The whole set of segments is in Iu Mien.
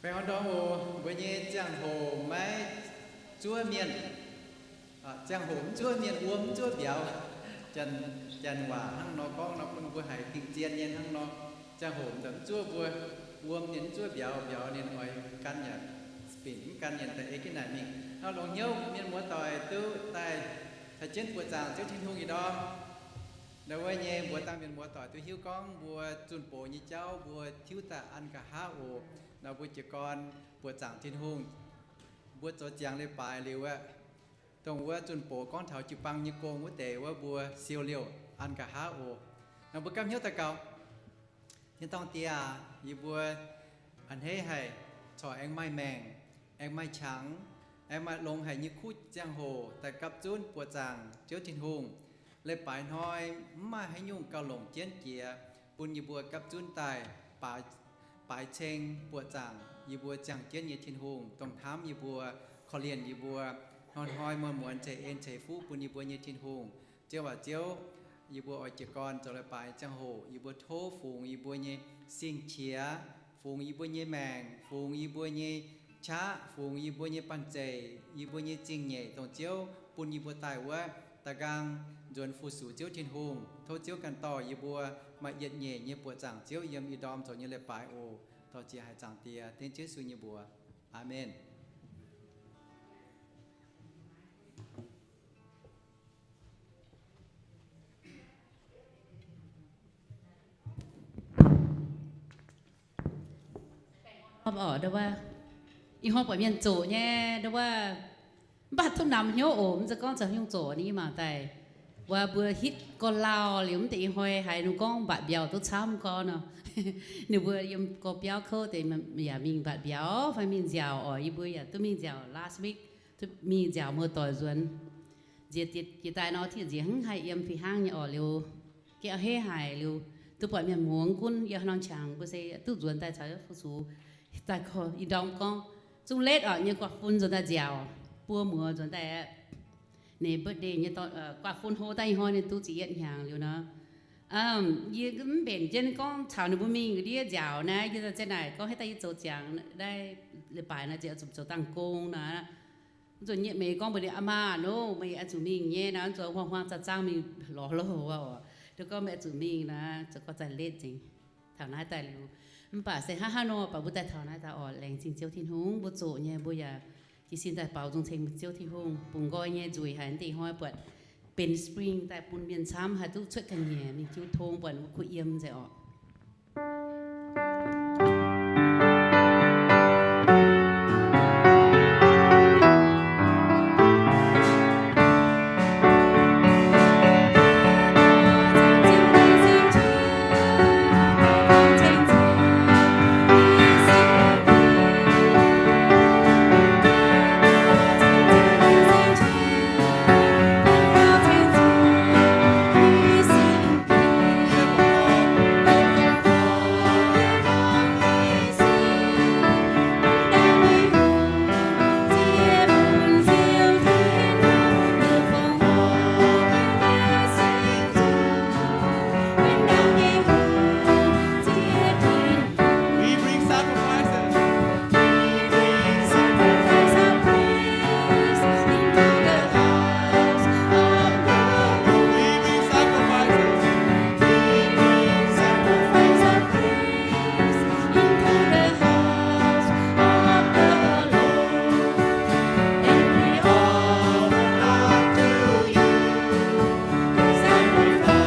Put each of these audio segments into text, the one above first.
Baengh orn ndorm oc. Mbuo nyei ziangh hoc maiv zuov mienh, ziangh hoc mv zuov mienh, wuom mv zuov mbiauz. Janx waac hnangv nor gorngv nor, bun mbuo haiz dingh zien nyei hnangv nor. Ziangh hoc mv zuov mbuo, wuom ninh mv zuov mbiauz, mbiauz ninh oix gan yaac, spin mv gan yaac daaih ei jienv naaic mingh. Nor longx hnyouv mienh muoz-doic duqv daaih caux jienv buoqc zaangc Ziouv Tin-Hungh ih ndorm. Nor wuov nyei mbuox dangh mienh muoz-doic duqv hiuv gorngv mbuo zunh box nyei jauv mbuo tiuv daaih an nqa'haav oc. Nor mbuo jiez gorn buoqc zaangc Tin-Hungh, mbuo zoux ziangx leiz-baaix liuz aeqv, dongh wuov zunh box gorngv taux jiu-baang nyei gong wuov deix wuov mbuo siou liouh an nqa'haav oc. Nor mbuo gapv hnyouv daux gaux. Tin-dorngh Diex aac, yie mbuo a'hneiv haic corc aengx maaih maengc, aengx maaih qangx, aengx maaih longx haic nyei kuv ziangh hoc daaih gapv zunv buoqc zaangc Ziouv Tin-Hungh. Leiz-baaix hnoi mv maaih haaix nyungc gauh longc jienv jiex bun yie mbuo gapv zunv daaih baaix ceng buoqc zaangc yie mbuo ziangh jienv nyei Tin-Hungh, dongh hnamv yie mbuo, korv-lienh yie mbuo, hnoi-hnoi muonz-muonz ceix en ceix fuqv bun yie mbuo nyei Tin-Hungh. Ziouv aac Ziouv, yie mbuo oix jiez gorn zoux leiz-baaix ziangh hoc yie mbuo tov fungx yie mbuo nyei sing-qiex, fungx yie mbuo nyei maengc, fungx yie mbuo nyei qaqv, fungx yie mbuo nyei banh zeic, yie mbuo nyei zingh nyeic, dongh Ziouv bun yie mbuo daaih wuov, da'nqaang nzuonx fu-sux Ziouv Tin-Hungh. Tov Ziouv ganh dorh yie mbuo maaih yietc nyeic nyei buoqc zaangc Ziouv yiem ih ndorm zoux nyei leiz-baaix oc. Dorh jiex haic zaangc Diex, dengv Yesu nyei mbuox. Aamen. Ih hnoi buatc mienh zoqc nyei, mv baac duqv namx hnyouv oc. Mv zeiz gorngv zoux haaix nyungc zoqc, ninh mangc daaih wuov mbuo hitv gorx-lauh liuz, mv deix ih hnoi haiz ninh gorngv mbatc mbiauz duqv camv gorngv nor. Ninh mbuo yiem gorx-biauv kouv deix yaac mingh mbatc mbiauz fai mingh nziaauc oc. Yie mbuo yaac duqv mingh nziaauc last week, duqv mingh nziaauc muoz-doic nzuonx. Nziex jiex daaih nor, tiev nziex hnangv haih yiem fih hnangv nyei oc. Liuz gengh a'hneiv haic liuz, duqv buatc mienh muoz gunv yiem haaix norm qangx mbuo se duqv nzuonx daaih caux fu-sux daaih. Ih ndorm gorngv zungv letv oc, nyei guaav fun nzuonx daaih nziaauc, buo muoz nzuonx daaih aqv. Ninh birthday nyei guaav fun hlo daaih ih hnoi ninh duqv ziepc yietv hnyangx liuz nor, yie mv mbenc jienv gorngv caux ninh mbuo mingh ndiev nziaauc naaiv. Yie zien naaic gorngv haaix daaih yie zoux ziangx naaiv leiz-baaix naaiv ziouc zuqc zoux dangh gong nor. Zuqc nyei meih gorngv mbuox ninh, aa maa, no meih oix zuqc mingh nyei nor, zuqc huaang-huaang zaang-zaang mingh lorz loh wuov oc. Duqv gorngv meih oix zuqc mingh nor, zoux gorx zaih letv nzengc. Taux naaiv daaih liuz, mv baac se hnangv haaix nor baac mbuo daaih taux naaiv daaih oc, laengz zingh Ziouv Tin-Hungh, mbuo zoqc nyei mbuo yaac jiez sin daaih baaux nzung ceng Ziouv Tin-Hungh, bungx nqoi nyei nzueic haic. Deix hnoi buatc benx spring daaih bun mienh camv haih duqv cuotv ga'nyiec mingh jiu tong, buatc mbuo kuh yiem nzengc oc. We bring sacrifices. We bring sacrifice of praise into the house of the Lord. We bring sacrifices. We bring sacrifice of praise into the house of the Lord. And we offer unto you sacrifice.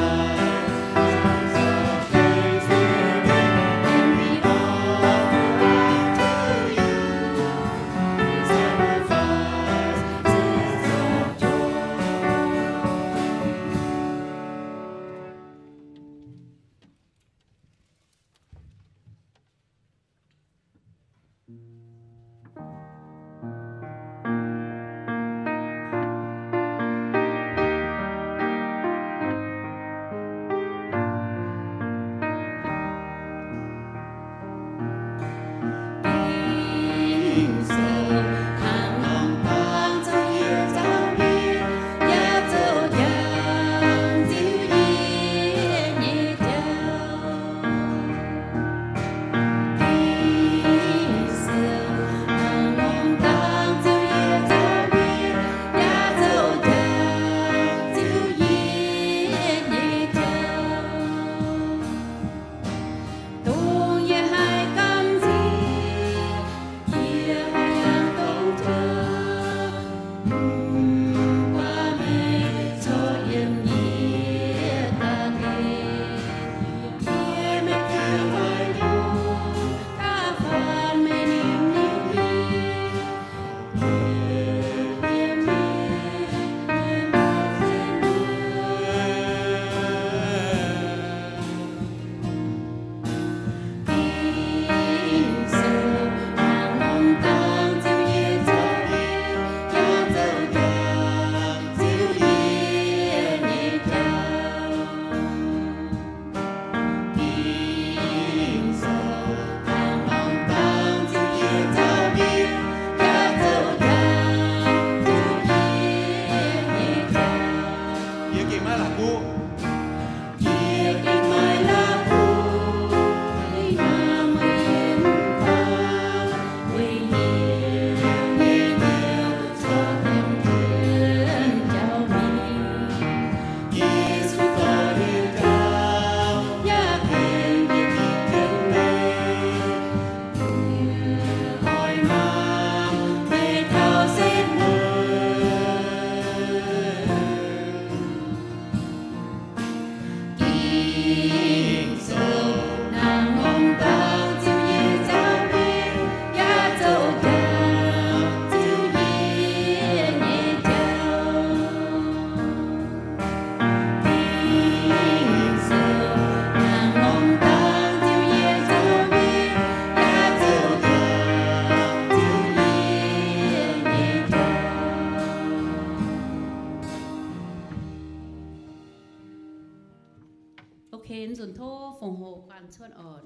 Nzunc tov fongc hoc guanh cuotv oc.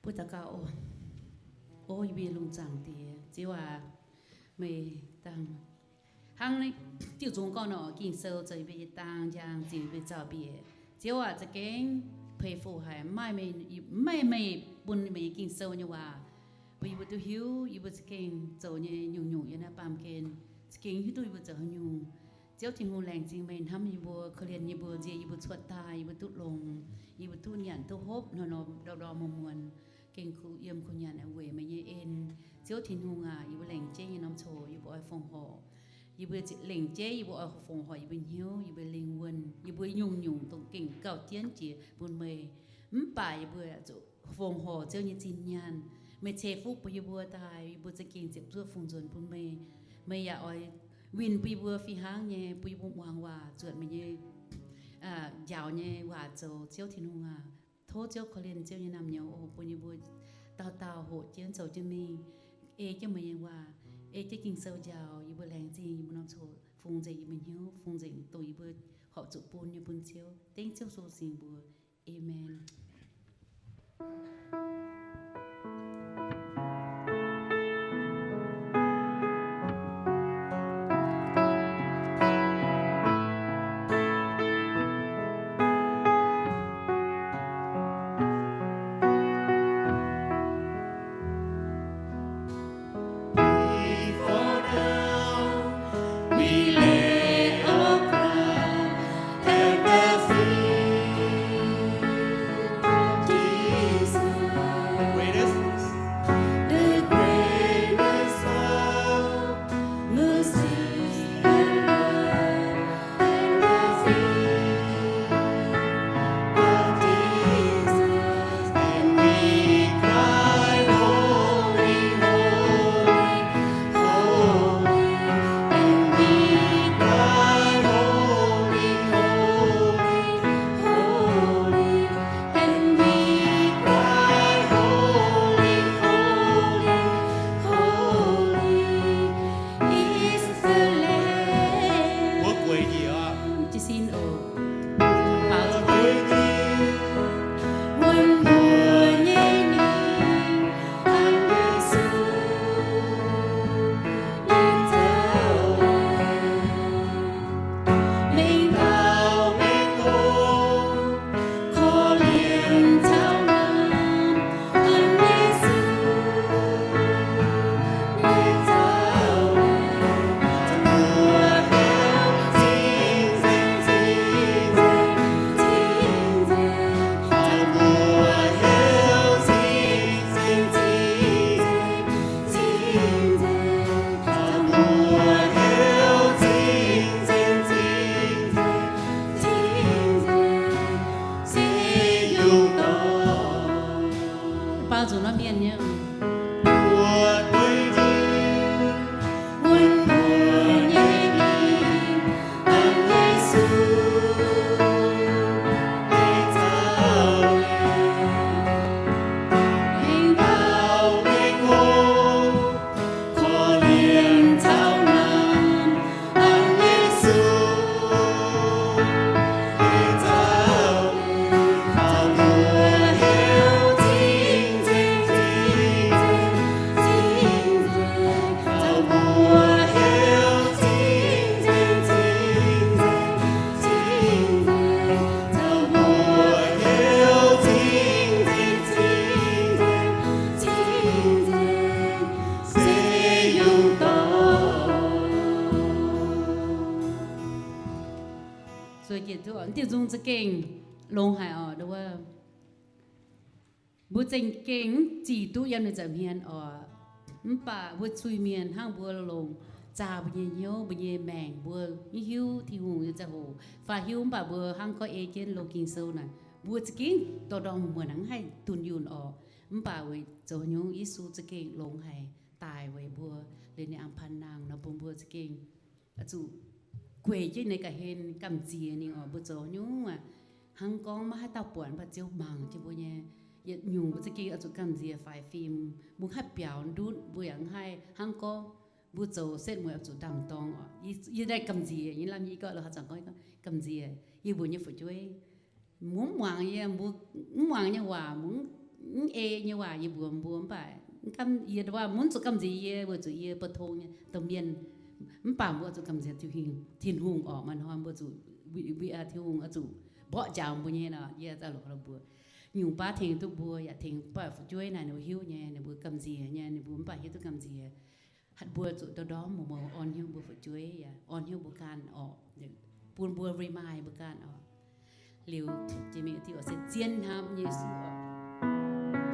Mbuo daux gaux oc. O yie mbuo nyei lungh zaangc Diex, Ziouv aac, meih dangh hnangv diuh nzung gorngv nor, Ging-Sou zoux yie mbuo nyei dang njang, ziux yie mbuo zaux-mbiec. Ziouv aac, za'gengh peix fuc haic, maiv maaih meih bun meih nyei Ging-Sou nyei waac bun yie mbuo duqv hiuv, yie mbuo za'gengh zoux nyei nyungc-nyungc yiem naaiv baamh gen, za'gengh hiuv duqv yie mbuo zoux haaix nyungc. Ziouv Tin-Hungh, laengz zingh meih hnamv yie mbuo, korv-lienh yie mbuo, nziex yie mbuo cuotv daaih, yie mbuo duqv longx, yie mbuo duqv nyanc duqv hopv, ndorm-ndorm muonz-muonz gengh kuh yiem kuh nyanc weic meih nyei en. Ziouv Tin-Hungh aac, yie mbuo laengz jienv nyei norm coc yie mbuo oix fongc horc. Yie mbuo laengz jienv yie mbuo oix fongc horc yie mbuo hnyouv, yie mbuo lingh wuonh, yie mbuo nyungc-nyungc dongh gengh gauh jienv jiex bun meih. Mv baac yie mbuo zuqc fongc horc Ziouv nyei zinh nyaanh. Meih ceix fuqv bun yie mbuo daaih, yie mbuo za'gengh ziepc zuoqv fungx nzuonx bun meih. Meih yaac oix winh bun yie mbuo fih hnangv nyei, bun yie mbuo muangx waac, zuotc meih nyei njaaux nyei waac zoux. Ziouv Tin-Hungh aac, tov Ziouv korv-lienh Ziouv nyei naamh nyouz oc, bun yie mbuo dauh dauh hoqc jienv zoux jienv mingh, ei jienv meih nyei waac, ei jienv Ging-Sou njaaux yie mbuo. Laengz zingh yie mbuo norm coc, fungx nzengc yie mbuo hnyouv, fungx nzengc dongh yie mbuo horpc zuqc bun nyei bun Ziouv. Dengv Ziouv Yesu nyei mbuox. Aamen. Mbuo gueix njiec oc. Jiez sin oc. Baaux zuqc Baaux zuqc norm mienh nyei. Sueih jienv duqv, diuh nzung za'gengh longx haic oc. Nduov, mbuo za'gengh zic duqv yiem ninh nza'hmien oc. Mv baac mbuo zuiz-mienh hnangv mbuo longc zaah mbuo nyei hnyouv, mbuo nyei maengc, mbuo maiv hiuv Tin-Hungh nyei ziangh hoc fai hiuv, mv baac mbuo hnangv gorngv ei jienv loz Ging-Sou naaic, mbuo za'gengh dorh ndorm muonc hnangv haih dunh yunh oc. Mv baac weic zoux haaix nyungc Yesu za'gengh longx haic daic weic mbuo, liuz ninh aengx panh nangh nor bun mbuo za'gengh oix zuqc gueic jienv ninh ga'hlen gamh nziex ninh oc. Mbuo zoux haaix nyungc aac, hnangv gorngv maiv haaix dauh buatc, mv baac Ziouv mangc jienv mbuo nyei yietc nyungc. Mbuo za'gengh oix zuqc gamh nziex faix fim. Mbuo haih biaux ndutv, mbuo yaac haih hnangv gorngv Mbuo zoux setv mueiz oix zuqc ndaam-dorng oc. Yie daaih gamh nziex nyei lamh, yie gorngv la'haaix zanc gorngv gamh nziex yie mbuo nyei fu'jueiv. Mbuo mv muangx yie, mbuo mv muangx nyei waac, mbuo mv ei nyei waac yie mbuox mbuo, mv baac yie mbuo mv zuqc gamh nziex yie, weic zuqc yie mbuo tong nyei domh mienh. Mv baac mbuo zuqc gamh nziex Tin-Hungh oc. Maaih hnoi mbuo zuqc Tin-Hungh oix zuqc mborqv njaaux mbuo nyei nor, yie daaih lorz mbuo. Nyungc baav tengx duqv mbuo yaac tengx mv baac fu'jueiv naaic ninh mbuo hiuv nyei, ninh mbuo gamh nziex nyei, ninh mbuo mv baac hiuv duqv gamh nziex. Hatc mbuo zuqc ndorm-ndorm muoz-muoz orn hnyouv mbuo fu'jueiv yaac orn hnyouv mbuo ganh oc. Bun mbuo remind mbuo ganh oc. Liuz jiex mingh diuh oc, se zien hnamv Yesu oc.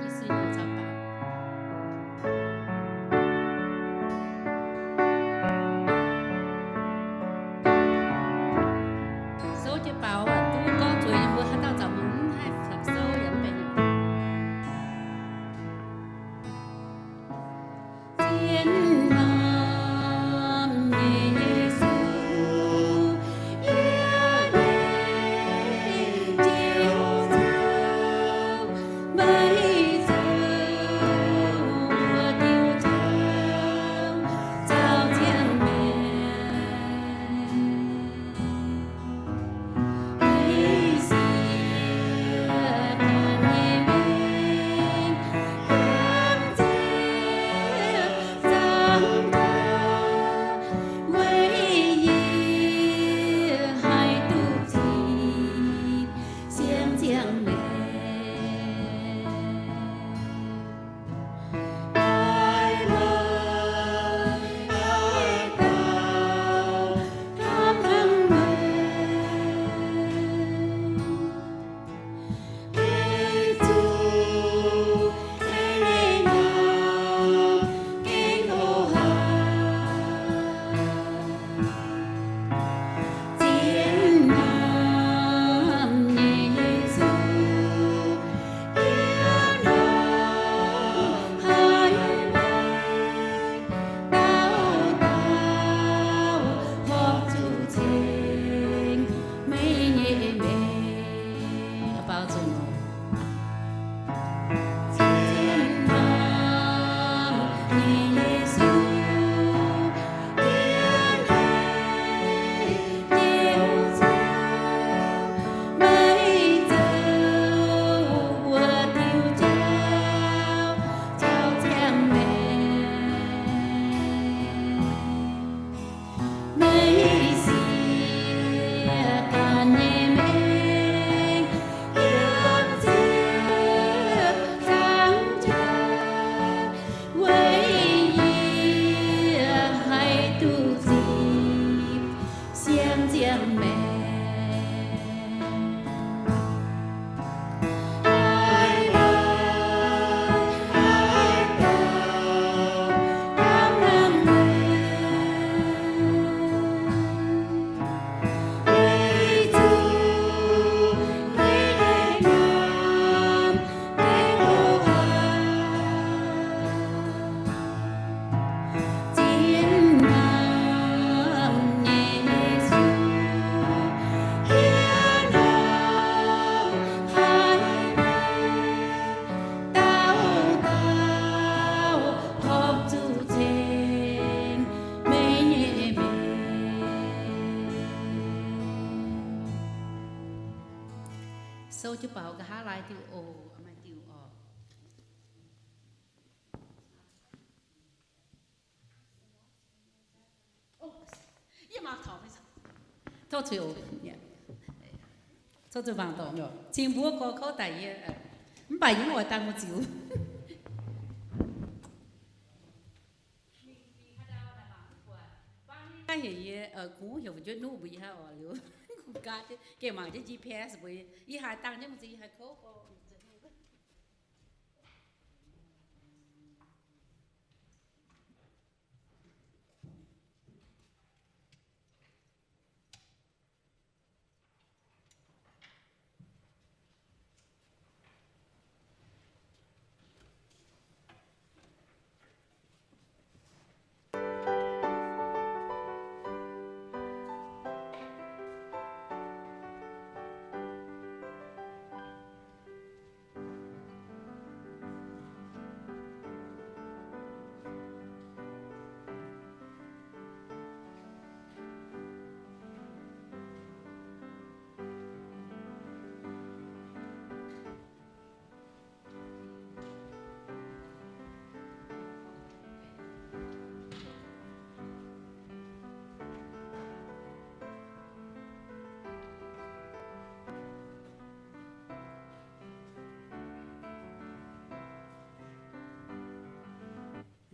Yesu nyei caux baaux. Souv jienv baaux aqv, duqv gorngv zueiz nyei mbuo haaix dauh zaux mv haih fangx souv yaac mv benx. Sou jienv baaux nqa'haav laai diuh oc, maaih diuh oc. Tov zuiz oc. Tov zuiz mangc dorngc oc. Cing mbuov gorx kouv daic yie, mv baac yie mv oix dangh mbuo ziux. Naaiv heuc yie, kungx heuc fu'jueiv nuqv mbuo yie hnangv oc liuz. Gengh mangc jienv G P S mbuo, yie haiz dangh jienv mbuo ziux, yie haiz kouv gorx.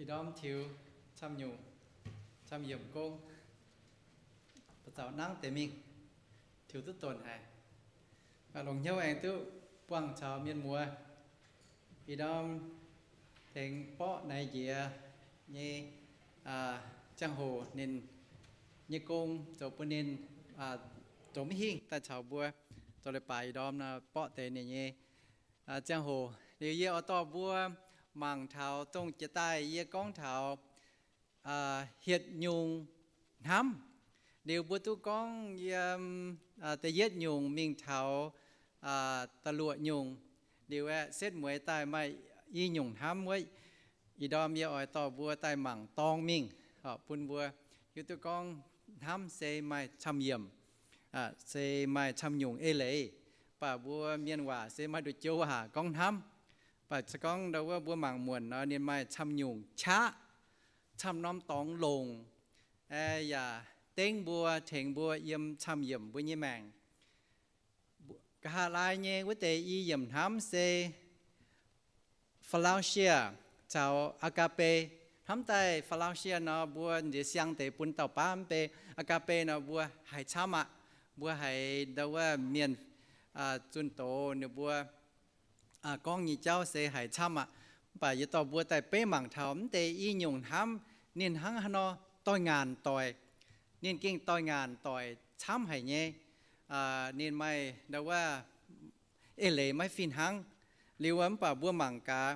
Ih ndorm tiux camv nyungc, camv yiemc gong, ba'zaux nangv deix mingh, tiux duqv donc haic. Longc hnyouv aengx duqv buangh caux mienh muoz. Ih ndorm tengx borqv naaiv njiec nyei ziangh hoc ninh nyei gong zoux bun ninh zoux maiv hingh daaih caux mbuo zoux leiz-baaix. Ih ndorm nor borqv deix ninh nyei ziangh hoc. Liuz yie oix dorh mbuo mangc taux dongh jiex daaih yie gorngv taux hietc nyungc hnamv. Liuz mbuo duqv gorngv yiem da'yietv nyungc mingh taux da'luoqc nyungc. Liuz aeqv, setv mueiz daaih maaih i nyungc hnamv wuov. Ih ndorm yie oix dorh mbuo daaih mangc dorng mingh, bun mbuo hiuv duqv gorngv hnamv se maaih camv yiemc, se maaih camv nyungc eix leiz. Baac mbuo mienh waac se maaih nduqc joux waac gorngv hnamv. Baac se gorngv ndau wuov mbuo mangc muonc nor, ninh maaih camv nyungc qaqv, camv norm dorngx longc, yaac dengv mbuo, tengx mbuo yiem camv yiemc mbuo nyei maengc. Nqa'haav laai nyei wuov deix i yiemc hnamv se philautia caux agape. Hnamv daaih philautia nor, mbuo nziex siang deix bun dauh baav mv bei. Agape nor, mbuo haiz camv aqv. Mbuo haiz ndau wuov mienh zunh doz ninh mbuo gorngv nyei jauv se haiz camv aqv. Mv baac yie dorh mbuo daaih beiv mangc taux mv deix i nyungc hnamv ninh hnangv haaix nor doix-ngaanc doic. Ninh gengh doix-ngaanc doic camv haic nyei. Ninh maaih ndau wuov eix leiz maiv fih hnangv. Liuz mv baac mbuo mangc gaax,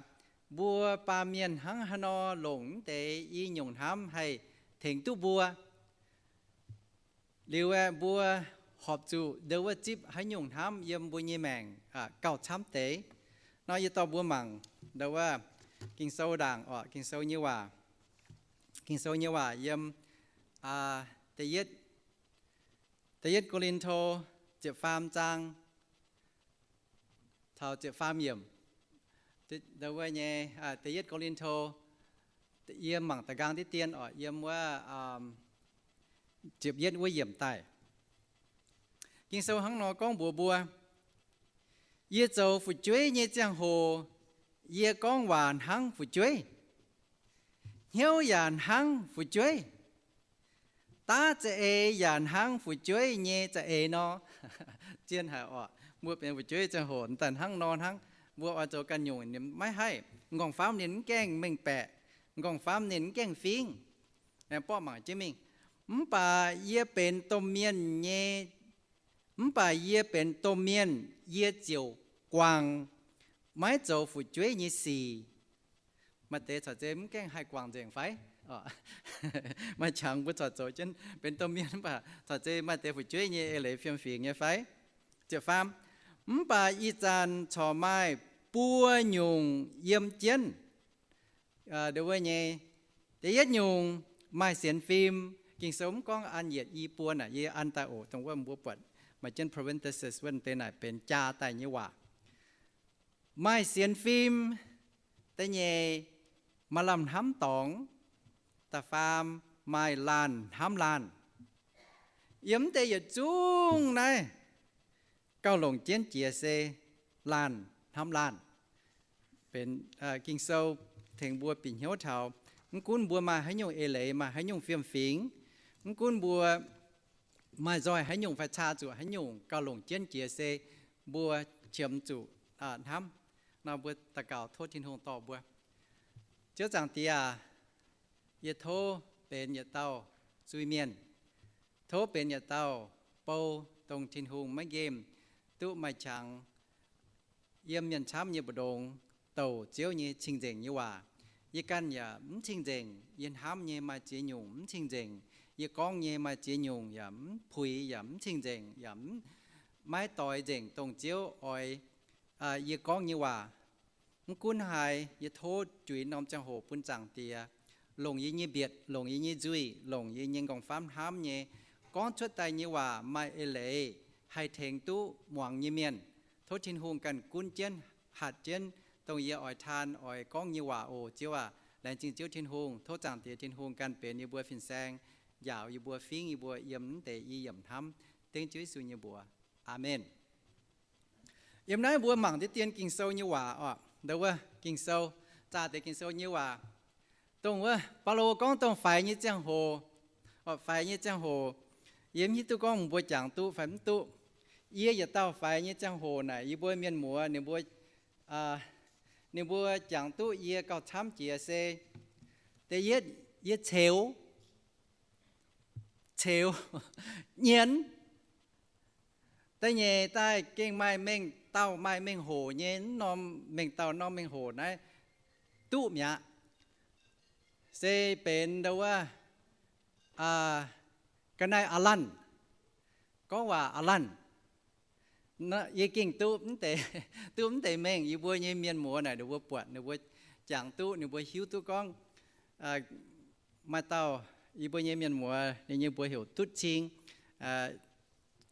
mbuo baamh mienh hnangv haaix nor longc mv deix i nyungc hnamv haih tengx duqv mbuo. Liuz aeqv, mbuo horpc zuqc ndau wuov zipv haaix nyungc hnamv yiem mbuo nyei maengc gauh camv deix. Nor yie dorh mbuo mangc ndau wuov Ging-Sou ndaangc oc, Ging-Sou nyei waac. Ging-Sou nyei waac yiem da'yietv Ko^lin^to ziepc faam zaang taux ziepc faam yiemc. Ndau wuov nyei da'yietv Ko^lin^to, yie mangc da'nqaang diqv dien oc, yiem wuov ziepc yietv wuov yiemc daaih. Ging-Sou hnangv nor gorngv mbuox mbuo, yie zoux fu'jueiv nyei ziangh hoc, yie gorngv waac hnangv fu'jueiv, hnyouv yaac hnangv fu'jueiv, daav za'eix yaac hnangv fu'jueiv nyei za'eix nor. Zien haic oc. Mbuo benx fu'jueiv ziangh hoc daaih hnangv nor hnangv. Mbuo oix zoux ganh nyungc ninh maiv haih. M'nqorngv-famv ninh mv gaengh mengh baeqc. M'nqorngv-famv ninh mv gaengh fingv. Borqv mangc jienv mingh. Mv baac yie benx domh mienh nyei, mv baac yie benx domh mienh, yie ziouc guangc maiv zoux fu'jueiv nyei sic. Maaih deix corc zei mv gaengh haih guangc nzengc fai? Maaih qangx mbuo corc zoux jienv benx domh mienh mv baac corc zei maaih deix fu'jueiv nyei eix leiz fiem-fingx nyei fai? Ziepc faam, mv baac ih zanc corc maaih buo nyungc yiem jienv. Ndau wuov nyei, da'yietv nyungc maaih sienx fim. Ging-Sou mv gorngv an yietc i buo naaic, yie an daaih oc, dongh wuov mbuo buatc maaih jienv parenthesis wuov deix naaic benx jaa daaih nyei waac. Maaih sienx fim. Da'nyeic, maaih lamh hnamv dorngx. Da'faam, maaih laanh hnamv laanh. Yiem mv deix yietc zungv naaiv gauh longc jienv jiex se laanh hnamv laanh. Benx Ging-Sou tengx mbuo bieqc hnyouv taux, mv gunv mbuo maaih haaix nyungc eix leiz, maaih haaix nyungc fiem-fingx, mv gunv mbuo maaih nzoih haaix nyungc fai caa zuqc haaix nyungc, gauh longc jienv jiex se mbuo qiemx zuqc hnamv. Nor mbuo daux gaux tov Tin-Hungh dorh mbuo. Ziouv Zaangc Diex aac, yie tov benx yietc dauh zuiz-mienh. Tov benx yietc dauh bou, dongh Tin-Hungh maiv nqemh duqv maaih qangx yiem mienh camv nyei mbu'ndongx douc Ziouv nyei cing-nzengc nyei waac. Yie ganh yaac mv cing-nzengc, yie hnamv nyei maaih ziex nyungc mv cing-nzengc, yie gorngv nyei maaih ziex nyungc yaac mv puix, yaac mv cing-nzengc, yaac mv, maiv doix nzengc dongh Ziouv oix yie gorngv nyei waac. Mv gunv haaix, yie tov juix norm ziangh hoc bun Zaangc Diex longc yie nyei mbietc, longc yie nyei nzuih, longc yie nyei m'nqorngv-famv hnamv nyei, gorngv cuotv daaih nyei waac maaih eix leiz haih tengx duqv muangx nyei mienh. Tov Tin-Hungh ganh gunv jienv, hatc jienv dongh yie oix taan oix gorngv nyei waac oc, Ziouv aac. Laengz zingh Ziouv Tin-Hungh. Tov Zaangc Diex Tin-Hungh ganh benx yie mbuo fin-saeng, njaaux yie mbuo, fingv yie mbuo yiem mv deix i yiemc hnamv. Dengv Ziouv Yesu nyei mbuox. Aamen. Yiem naaiv mbuo mangc diqv dien Ging-Sou nyei waac oc. Ndau wuov Ging-Sou, zaah deix Ging-Sou nyei waac. Dongh wuov Baulo gorngv dongh faix nyei ziangh hoc, faix nyei ziangh hoc, yie mv hiuv duqv gorngv mbuo jangx duqv fai mv duqv. Yie yietc dauh faix nyei ziangh hoc naaic, yie mbuo mienh muoz ninh mbuo, ninh mbuo jangx duqv yie gauh camv jiex se, da'yietv, yie ceux, ceux, nyienz. Da'nyeic daaih gengh maaih mengh dauh maaih mengh hoc nyei, norm mengh dauh norm mengh hoc naaiv duqv mi'aqv. Se benx ndo wuov ga'naaiv a'lanh, gorngv waac a'lanh. Yie gengh duqv, duqv mv deix mengh. Yie mbuo nyei mienh muoz naaic ninh mbuo buatc, ninh mbuo jangx duqv, ninh mbuo hiuv duqv gorngv maaih dauh yie mbuo nyei mienh muoz ninh nyei mbuox heuc Dutv Cing,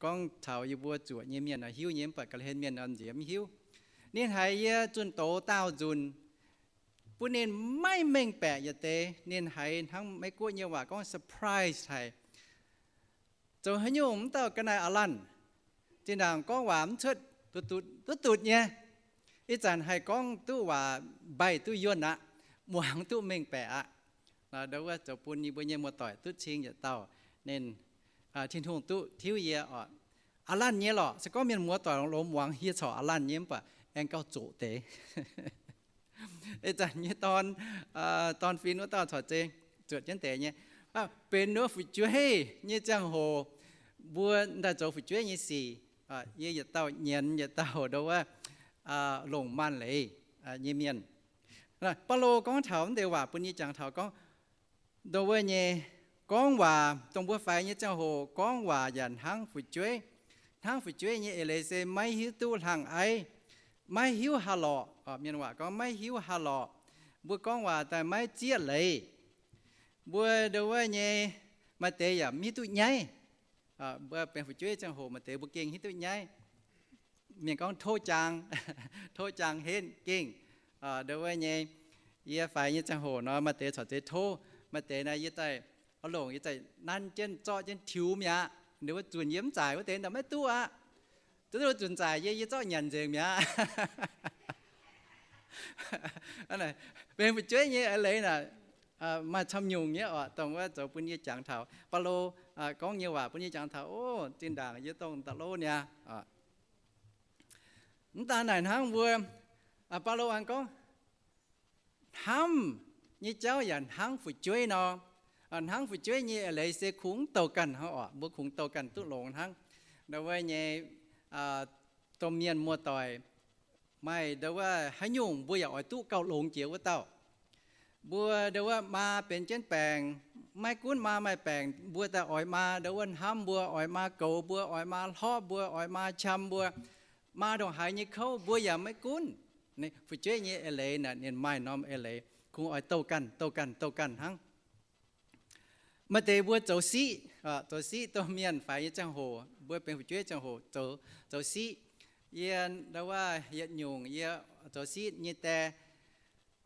gorngv taux yie mbuo zuoqc nyei mienh hiuv nyei, mv baac ga'hlen mienh nziex mv hiuv. Ninh haiz yie zunh doz daauh nzunc, bun ninh maiv mengh baeqc yietc deix. Ninh haiz hnangv Meiv Guoqv nyei waac gorngv surprise haic. Zoux haaix nyungc mv dauh ga'naaiv a'lanh, zinh ndaangc gorngv waac mv cuotv, duqv dutv nyei. Ih zanc haih gorngv duqv waac, mbaih duqv yuonh aqv, muangx duqv mengh baeqc aqv. Ndo wuov zoux bun yie mbuo nyei muoz-doic Dutv Cing yietc dauh, ninh, Tin-Hungh duqv tiuv yie oc. A'lanh nyei lorqc, se gorngv mienh muoz-doic longx-longx muangx yie corc a'lanh nyei, mv baac aengx gauh zoqc deix. Ih zanc nyei dorn, dorn-fin wuov dauh corc zeiz zuotc jienv deix nyei. Benx wuov fu'jueiv nyei ziangh hoc, mbuo daaih zoux fu'jueiv nyei sic, yie yietc dauh nyienz yietc dauh ndo wuov longc maanh leiz nyei mienh. Baulo gorngv taux mv deix waac bun yie jangx taux gorngv, ndo wuov nyei, gorngv waac, dongh mbuo faix nyei ziangh hoc gorngv waac yaac hnangv fu'jueiv. Hnangv fu'jueiv nyei eix leiz se maiv hiuv duqv hlang aiv, maiv hiuv haaix lorqc. Mienh waac gorngv maiv hiuv haaix lorqc. Mbuo gorngv waac daaih maiv zieqv leiz. Mbuo ndo wuov nyei, maaih deix yaac mv hiuv duqv nyaiv. Mbuo benx fu'jueiv ziangh hoc maaih deix mbuo gengh hiuv duqv nyaiv. Mienh gorngv tov jaang, tov jaang henv gengh. Ndo wuov nyei, yie faix nyei ziangh hoc nor, maaih deix corc zeiz tov, maaih deix naaiv yie daaih oix longc yie daaih nanv jienv zorqv jienv tiux mi'aqv. Ninh mbuo zunc yie mv zaaic wuov deix ndau maiv duqv aqv. Duqv zunc zaaic yie, yie zorqv nyanc nzengc mi'aqv. Benx fu'jueiv nyei eix leiz naaic, maaih camv nyungc nyei oc, dongh wuov zoux bun yie jangx taux Baulo gorngv nyei waac bun yie jangx taux, o, zinh ndaangc yie dongh da'lov niaa. Mv daan naaic hnangv mbuo, Baulo aengx gorngv, hnamv nyei jauv yaac hnangv fu'jueiv nor. Hnangv fu'jueiv nyei eix leiz se kungx douh ganh hnangv oc, mbuo kungx douh ganh duqv longx hnangv. Ndo wuov nyei, domh mienh muoz-doic, maaih ndo wuov haaix nyungc mbuo yaac oix duqv gauh longx jiex wuov dauh. Mbuo ndo wuov maa benx jienv baengc, maiv gunv maa maaih baengc, mbuo daaih oix maa ndo wuov hnamv mbuo, oix maa goux mbuo, oix maa hlorpv mbuo, oix maa qam mbuo. Maa ndongc haaix nyei kouv mbuo yaac maiv gunv. Fu'jueiv nyei eix leiz naaic ninh maaih norm eix leiz kungx oix douh ganh, douh ganh, douh ganh hnangv. Maaih deix mbuo zoux siqv, zoux siqv, domh mienh faix nyei ziangh hoc, mbuo benx fu'jueiv ziangh hoc zoux siqv. Yie ndo wuov yietc nyungc yie zoux siqv nyei die,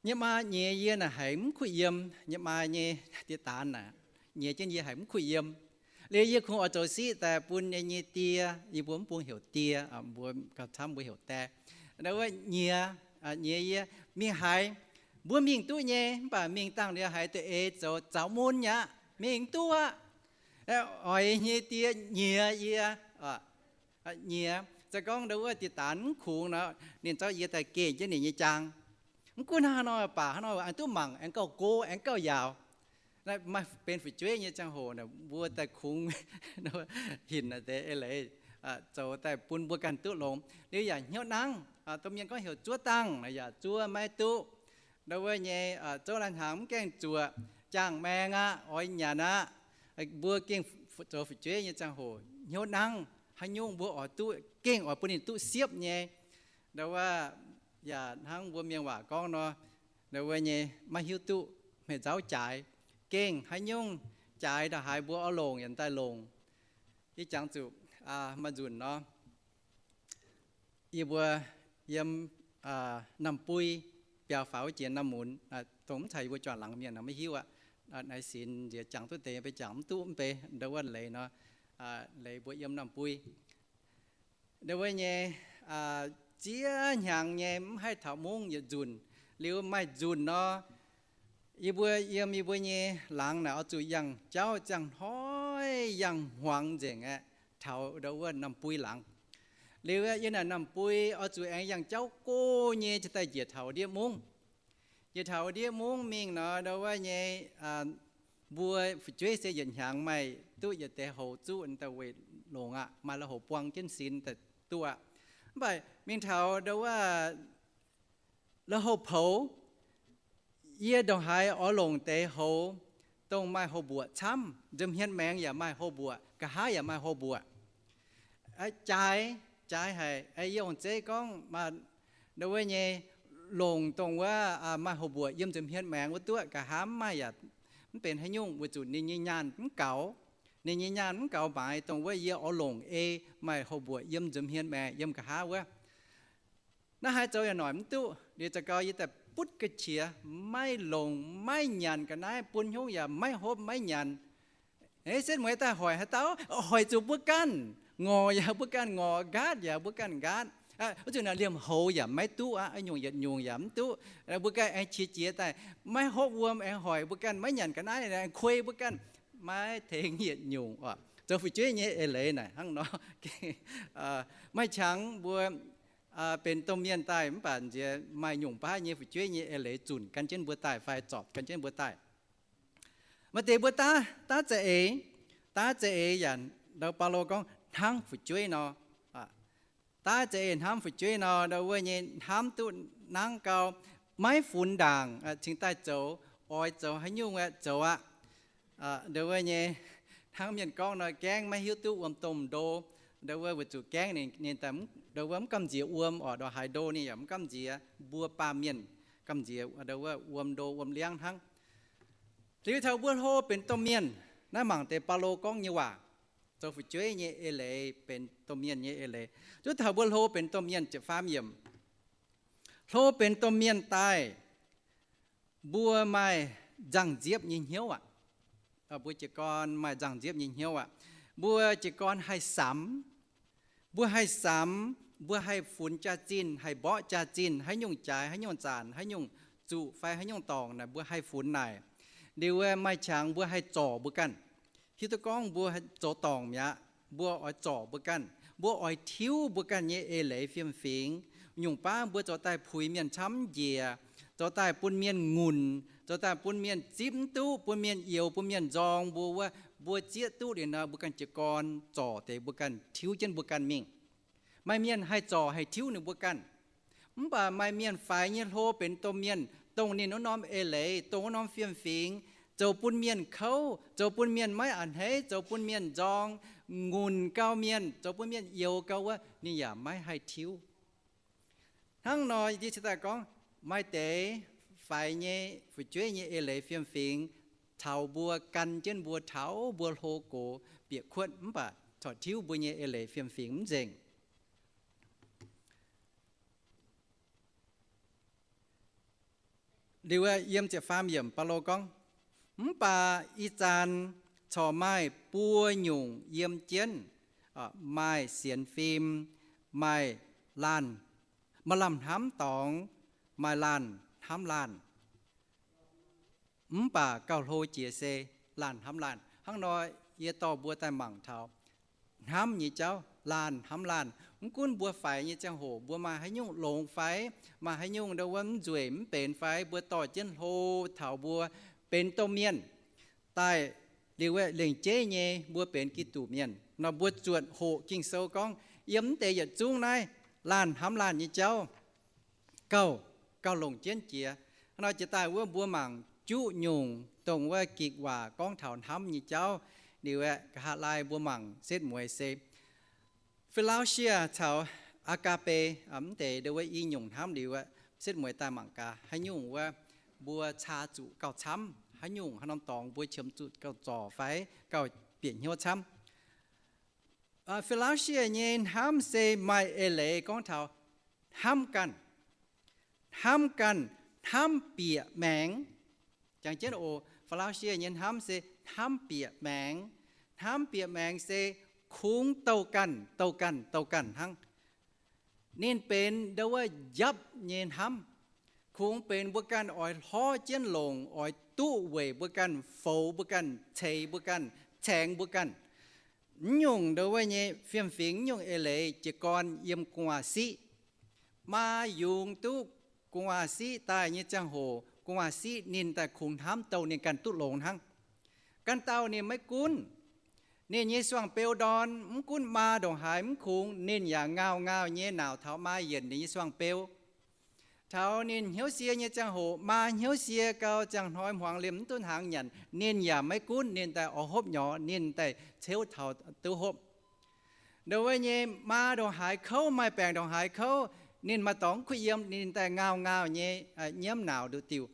nyei maa nyiex yie naaic haiz mv kuh yiem. Nyei maa nyei die daanx naaic nyiex jienv yie haiz mv kuh yiem. Liuz yie kungx oix zoux siqv daaih bun yie nyei die, yie mbuo mv bung heuc die, mbuo gauh camv mbuo heuc die. Ndo wuov nyiex, nyiex yie mingh haaix, mbuo mingh duqv nyei, mv baac mingh dangh liuz haiz da'eix zoux zaux mun aqv, mingh mv duqv aqv. Oix nyei die nyiex yie, nyiex. Se gorngv ndo wuov die daanx mv kungx nor, ninh zorqv yie daaih geh jienv ninh nyei jaang. Mv gunv hnangv haaix nor baac, hnangv nor aengx duqv mangc, aengx gauh go, aengx gauh yaauc. Maaih benx fu'jueiv nyei ziangh hoc, mbuo daaih kungx hinc deix eix leiz zoux daaih bun mbuo ganh duqv longx. Liuz yaac hnyouv nangv, domh mienh gorngv heuc zuov dangh, yaac zuov maiv duqv. Ndo wuov nyei, zouv lai-hnaangx mv gaengh zuoqc, jaang maeng aqv, oix nyanc aqv. Mbuo gengh zoux fu'jueiv nyei ziangh hoc hnyouv nangv, haaix nyungc mbuo oix duqv gengh oix bun ninh duqv siepv nyei. Ndo wuov, yaac hnangv mbuo mienh waac gorngv nor, ndo wuov nyei maiv hiuv duqv hmeiv nzauv jaaix. Gengh haaix nyungc jaaix ndongc haaix mbuo oix longc yaac daaih longc. Yie jangx zuqc maaih nzunc nor, yie mbuo yiem Namh Bui biaux faaux jiex Namh Munx, dongh mv caux yie mbuo juangc laangz mienh nor maiv hiuv aqv. Naaiv sinx nziex jangx duqv deix, mv bei jangx mv duqv, mv bei ndo wuov leiz nor, leiz mbuo yiem Namh Bui. Ndo wuov nyei, ziex hnyangx nyei mv haih taux mungv yietc nzunc. Liuz maaih nzunc nor, Yie mbuo yiem yie mbuo nyei laangz naaic oix zuqc yangh jauv ziangh hnoi yangh hmuangx nzengc aeqv, taux ndau wuov norm bui laangz. Liuz yiem naaic norm bui oix zuqc aengx yangh jauv go nyei cingx daaih njiec taux ndiev mungv. Njiec taux ndiev mungv mingh nor, ndau wuov nyei, mbuo fu'jueiv se yietc hnyangx maaih duqv yietc deix houx zuqv daaih weic longc aqv, maaih lui-houx buang jienv sin daaih duqv aqv. Mv baac mingh taux ndau wuov lui-houx poux, yie ndongc haaix oix longc deix houx dongh maaih houx-mbuoqc camv, nza'hmien maengx yaac maaih houx-mbuoqc, nqa'haav yaac maaih houx-mbuoqc. Jaaix, jaaix haic. Yie ong-zeiv gorngv ndau wuov nyei longc dongh wuov maaih houx-mbuoqc yiem nza'hmien maengx wuov duqv, nqa'haav mv maaih yaac mv benx haaix nyungc, weic zuqc ninh nyei nyaanh mv gaux. Ninh nyei nyaanh mv gaux maaiz dongh wuov yie oix longc ei maaih houx-mbuoqc yiem nza'hmien maengx, yiem nqa'haav wuov. Naaiv haaix zoux yaac noic mv duqv. Liuz za'gau yie daaih butv ga'qiex, maiv longc, maiv nyanc ga'naaiv, bun hnyouv yaac maiv hopv maiv nyanc. Setv mueiz daaih hoic haaix dauh, hoic zuqc mbuo ganh ngorc yaac mbuo ganh ngorc, nqaatv yaac mbuo ganh nqaatv. Wuov zuqc naaic liemh houx yaac maiv duqv aqv, nyungc yietc nyungc yaac mv duqv. Mbuo ganh aengx qiex jiez daaih, maiv hopv wuom aengx hoic mbuo ganh, maiv nyanc ga'naaiv aengx kuei mbuo ganh, maiv tengx yietc nyungc oc. Zoux fu'jueiv nyei eix leiz naaic hnangv nor. Maaih qangx mbuo benx domh mienh daaih mv baac nziex maaih nyungc baav nyei fu'jueiv nyei eix leiz zunc gan jienv mbuo daaih fai zorpc gan jienv mbuo daaih. Maaih deix mbuo daav, daav za'eix, daav za'eix yaac ndau Baulo gorngv hnangv fu'jueiv nor. Daav za'eix hnamv fu'jueiv nor, ndau wuov nyei hnamv duqv nangv gau, maiv funx ndaangc, cingx daaih zoux, oix zoux haaix nyungc aeqv, zoux aqv. Ndau wuov nyei hnangv mienh gorngv nor, gaengh maiv hiuv duqv wuom domh ndo. Ndau wuov weic zuqc gaengh ninh, ninh daaih ndau wuov mv gamh nziex wuom oc, ndongc haaix ndo ninh yaac mv gamh nziex. Mbuo baamh mienh gamh nziex ndau wuov wuom ndo wuom liangv hnangv. Liuz taux mbuo hlo benx domh mienh, naaiv mangc deix Baulo gorngv nyei waac, zoux fu'jueiv nyei eix leiz, benx domh mienh nyei eix leiz. Zuov taux mbuo hlo benx domh mienh, ziepc faam yiemc, hlo benx domh mienh daaih, mbuo maaih nzangc-nziepv nyei hnyouv aqv. Mbuo jiez gorn maaih nzangc-nziepv nyei hnyouv aqv. Mbuo jiez gorn haih samx, mbuo haih samx, mbuo haih funx jaax-zinh, haih mborqv jaax-zinh, haaix nyungc jaaix, haaix nyungc zanc, haaix nyungc zuqc fai haaix nyungc dorngc naaic mbuo haih funx naaic. Liuz maaih qangx mbuo haih zorc mbuo ganh. Hiuv duqv gorngv mbuo zoux dorngc mi'aqv, mbuo oix zorc mbuo ganh, mbuo oix tiuv mbuo ganh nyei eix leiz fiem-fingx. Nyungc baav mbuo zoux daaih puix mienh camv njiec, zoux daaih bun mienh ngunc, zoux daaih bun mienh zipv mv duqv, bun mienh youx, bun mienh nzorng mbuo wuov, mbuo zieqv duqv liuz nor, mbuo ganh jiez gorn zorc deix mbuo ganh, tiuv jienv mbuo ganh mingh. Maaih mienh haih zorc haih tiuv ninh mbuo ganh. Mv baac maaih mienh faix nyei hlo benx domh mienh, dongh ninh wuov norm eix leiz, dongh wuov norm fiem-fingx, zoux bun mienh kouv, zoux bun mienh maiv a'hneiv, zoux bun mienh nzorng, ngunc gau mienh, zoux bun mienh youx gau wuov, ninh yaac maiv haih tiuv. Hnangv nor yie cingx daaih gorngv, maaih deix faix nyei fu'jueiv nyei eix leiz fiem-fingx taux mbuo, gan jienv mbuo taux mbuo hlo gox bieqc kuotv mv baac corc tiuv mbuo nyei eix leiz fiem-fingx mv nzengc. Liuz yiem ziepc faam yiemc Baulo gorngv, mv baac ih zanc corc maaih buo nyungc yiem jienv, maaih sienx fim, maaih laanh, maaih lamh hnamv dorngx, maaih laanh hnamv laanh. Mv baac gauh hlo jiex se laanh hnamv laanh. Hnangv nor yie dorh mbuo daaih mangc taux hnamv nyei jauv, laanh hnamv laanh. Mv gunv mbuo faix nyei ziangh hoc mbuo maaih haaix nyungc longx fai, maaih haaix nyungc ndau wuov mv nzueic mv benx fai, mbuo dorh jienv hlo taux mbuo benx domh mienh daaih liuz, lengc jeiv nyei mbuo benx Giduc mienh nor, mbuo zuotc hoqc Ging-Sou gorngv yiem mv deix yietc zungv naaiv laanh hnamv laanh nyei jauv gauh, gauh longc jienv jiex. Hnangv nor jiex daaih wuov mbuo mangc juqv nyungc dongh wuov Gikc waac gorngv taux hnamv nyei jauv. Liuz aeqv, nqa'haav laai mbuo mangc setv mueiz se philausia caux agape, mv deix ndau wuov i nyungc hnamv liuz aeqv, setv mueiz daaih mangc gaax haaix nyungc wuov mbuo caa zuqc gauh camv, haaix nyungc haaix norm dorngx mbuo qiemx zuqc gauh zorc fai gauh bieqc hnyouv camv. Philausia nyei hnamv se maaih eix leiz gorngv taux hnamv ganh, hnamv ganh, hnamv bieqc maengx. Jangx jienv oc, philausia nyei hnamv se hnamv bieqc maengx. Hnamv bieqc maengx se kungx douh ganh, douh ganh, douh ganh hnangv. Ninh benx ndau wuov njapv nyei hnamv. Kungx benx mbuo ganh oix hlorv jienv longc, oix duqv weic mbuo ganh, foux mbuo ganh, ceix mbuo ganh, caengx mbuo ganh. Mv nyungc ndo wuov nyei fiem-fingx, mv nyungc eix leiz jiez gorn yiem gu'nguaaz-siqv. Maa yungz duqv gu'nguaaz-siqv daaih nyei ziangh hoc, gu'nguaaz-siqv ninh daaih kungx hnamv douh ninh ganh duqv longx hnangv. Ganh dauh ninh maiv gunv. Ninh nyei suangx-beu ndorn, mv gunv maa ndongc haaix mv kungx, ninh yaac ngauh ngauh nyei nauc taux maa yienc ninh nyei suangx-beu. Taux ninh hnyouv sie nyei ziangh hoc, maa hnyouv sie gau, ziangh hnoi hmuangx liemh mv duqv hnaangx nyanc, ninh yaac maiv gunv, ninh daaih oix hopv nyorx, ninh daaih ceuv taux duqv hopv. Ndo wuov nyei maa ndongc haaix kouv, maaih baengc ndongc haaix kouv, ninh maaih dorngx kuv yiem, ninh daaih ngauh ngauh nyei nyiemv nauc nduqc diuc.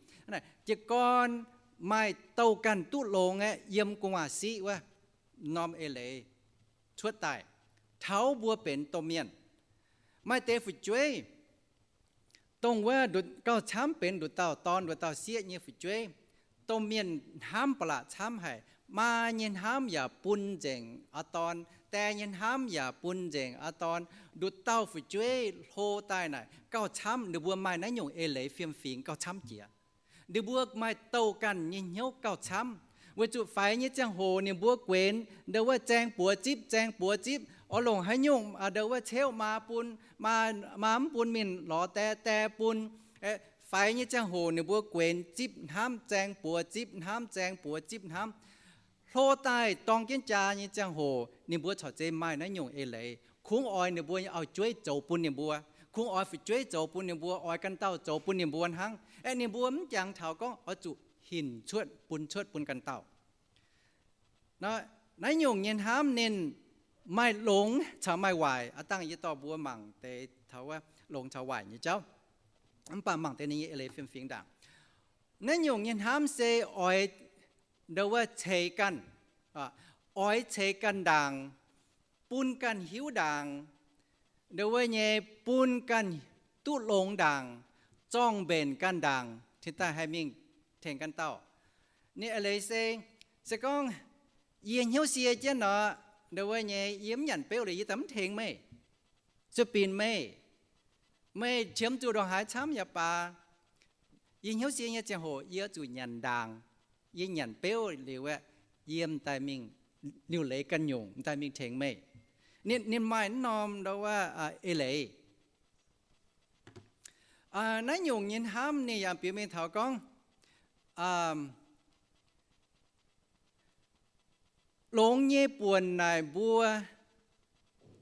Jiez gorn maaih douh ganh duqv longx aeqv, yiem gu'nguaaz-siqv wuov norm eix leiz cuotv daaih, taux mbuo benx domh mienh. Maaih deix fu'jueiv dongh wuov gauh camv benx nduqc dauh dorn nduqc dauh sieqv nyei fu'jueiv. Domh mienh hnamv ba'laqc camv haic. Maa nyei hnamv yaac bun nzengc aa dorn, die nyei hnamv yaac bun nzengc aa dorn. Nduqc dauh fu'jueiv hlo daaih naaic gauh camv, ninh mbuo maaih naaiv nyungc eix leiz fiem-fingx gauh camv jiex. Ninh mbuo maaih douh ganh nyei hnyouv gauh camv. Weic zuqc faix nyei ziangh hoc ninh mbuo guenx ndo wuov zaeng buoz zipv, zaeng buoz zipv, oix longc haaix nyungc ndo wuov ceuv maa bun, maa mv bun mingh lorz die, die bun. Faix nyei ziangh hoc ninh mbuo guenx zipv hnamv, zaeng buoz zipv hnamv, zaeng buoz zipv hnamv. Hlo daaih dorng jienv jaa nyei ziangh hoc ninh mbuo corc zeiz maaih naaiv nyungc eix leiz. Kungx oix ninh mbuo nyei auv-jueiv zoux bun ninh mbuo, kungx oix fu'jueiv zoux bun ninh mbuo, oix ganh dauh zoux bun ninh mbuo hnangv. Aeqv, ninh mbuo mv jangx taux gorngv oix zuqc hinc cuotv bun, cuotv bun ganh dauh. Naaiv nyungc nyei hnamv ninh maaih longx caux maaih waaic. Aav dangh yie dorh mbuo mangc deix taux wuov longx caux waaic nyei jauv. Mv baac mangc deix ninh nyei eix leiz fiem-fingx ndaangc. Naaiv nyungc nyei hnamv se oix ndo wuov ceix ganh, oix ceix ganh ndaangc, bun ganh hiuv ndaangc, ndo wuov nyei bun ganh duqv longx ndaangc, zorng-mbenc ganh ndaangc, cingx daaih haih mingh tengx ganh dauh. Ninh eix leiz se, se gorngv yie hnyouv sie jienv nor, ndo wuov nyei yie mv nyanc beuv liuz yie daaih mv tengx meih, zuqc binc meih. Meih qiemx zuqc ndongc haaix camv yaac baac, yie hnyouv sie nyei ziangh hoc yie zuqc nyanc ndaangc. Yie nyanc beuv liuz aeqv, yie m'daaih mingh liuc leiz ganh nyungc, m'daaih mingh tengx meih. Ninh, ninh maaih naaiv norm ndo wuov eix leiz. Naaiv nyungc nyei hnamv ninh yaac bieqc mingh taux gorngv, longx nyei buonc naaic mbuo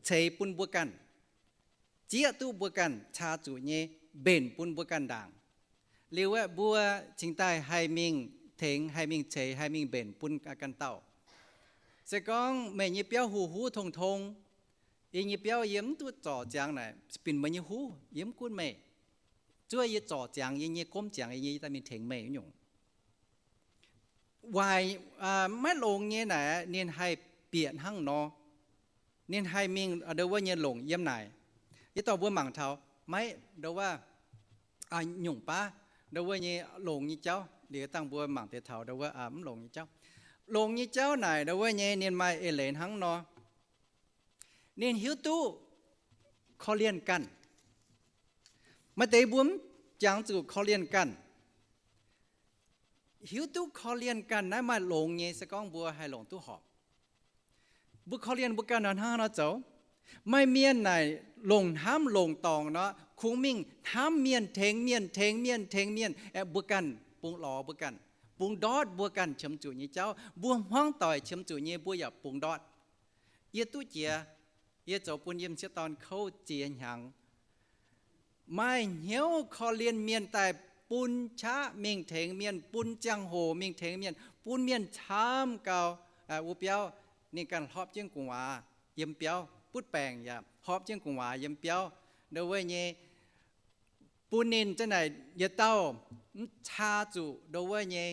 ceix bun mbuo ganh, zieqv duqv mbuo ganh caa zuqc nyei, mbenc bun mbuo ganh ndaangc. Liuz aeqv, mbuo cingx daaih haih mingh tengx, haih mingh ceix, haih mingh mbenc bun ganh dauh. Se gorngv meih nyei biauv huv huv tong tong, yie nyei biauv yie mv duqv zorc ziangx naaic, binc meih nyei huv, yie mv gunv meih. Zuov yie zorc ziangx yie nyei, gomv ziangx yie nyei, yie daaih mingh tengx meih nyungc. Waaic maiv longx nyei naaic, ninh haih bieqc hnangv nor. Ninh haih mingh ndo wuov nyei longc yiem naaic. Yie dorh mbuo mangc taux maiv ndo wuov nyungc baav ndo wuov nyei longx nyei jauv. Liuz dangh mbuo mangc deix taux ndo wuov mv longx nyei jauv. Longx nyei jauv naaic ndo wuov nyei ninh maaih eix leiz hnangv nor. Ninh hiuv duqv korv-lienh ganh. Maaih deix mbuo mv jangx zuqc korv-lienh ganh. Hiuv duqv korv-lienh ganh naaiv maaih longx nyei, se gorngv mbuo haih longc duqv horpc. Mbuo korv-lienh mbuo ganh nor hnangv nor zoux. Maaih mienh naaic longc hnamv longc dorngc nor, kungx mingh hnamv mienh, tengx mienh, tengx mienh, tengx mienh, aeqv, mbuo ganh bungx lorz mbuo ganh, bungx ndortv mbuo ganh qiemx zuqc nyei jauv. Mbuo hmuangv doic qiemx zuqc nyei mbuo yaac bungx ndortv. Yie duqv jiex, yie zoux bun yiem sieqv dorn kouv ziex hnyangx. Maaih hnyouv korv-lienh mienh daaih bun qaqv mingh tengx mienh, bun ziangh hoc mingh tengx mienh, bun mienh camv gau wuov biauv. Ninh ganh hlorpv jienv gu'nguaaz yiem biauv, butv baengc yaac hlorpv jienv gu'nguaaz yiem biauv. Ndo wuov nyei bun ninh za'naaic yietc dauh mv caa zuqc ndo wuov nyei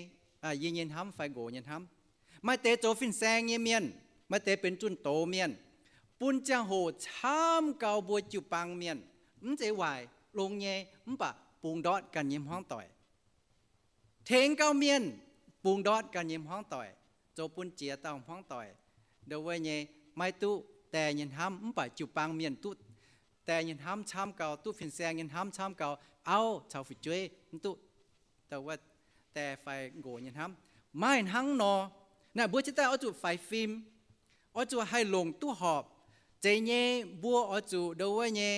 yie nyei hnamv fai nqox nyei hnamv. Maaih deix zoux fin-saeng nyei mienh, maaih deix benx zunh doz mienh, bun ziangh hoc camv gau mbuo jiu-baang mienh. Mv zeiz waaic, longx nyei, mv baac bungx ndortv ganh nyei hmuangv doic. Tengx gau mienh, bungx ndortv ganh nyei hmuangv doic, zoux bun jiex dauh hmuangv doic. Ndo wuov nyei maiv duqv die nyei hnamv, mv baac jiu-baang mienh duqv die nyei hnamv camv gau, duqv fin-saeng nyei hnamv camv gau, auv caux fu'jueiv mv duqv die fai nqox nyei hnamv. Maaih hnangv nor, naaic mbuo cingx daaih oix zuqc faix fim, oix zuqc haih longc duqv horpc. Zeiz nyei, mbuo oix zuqc ndo wuov nyei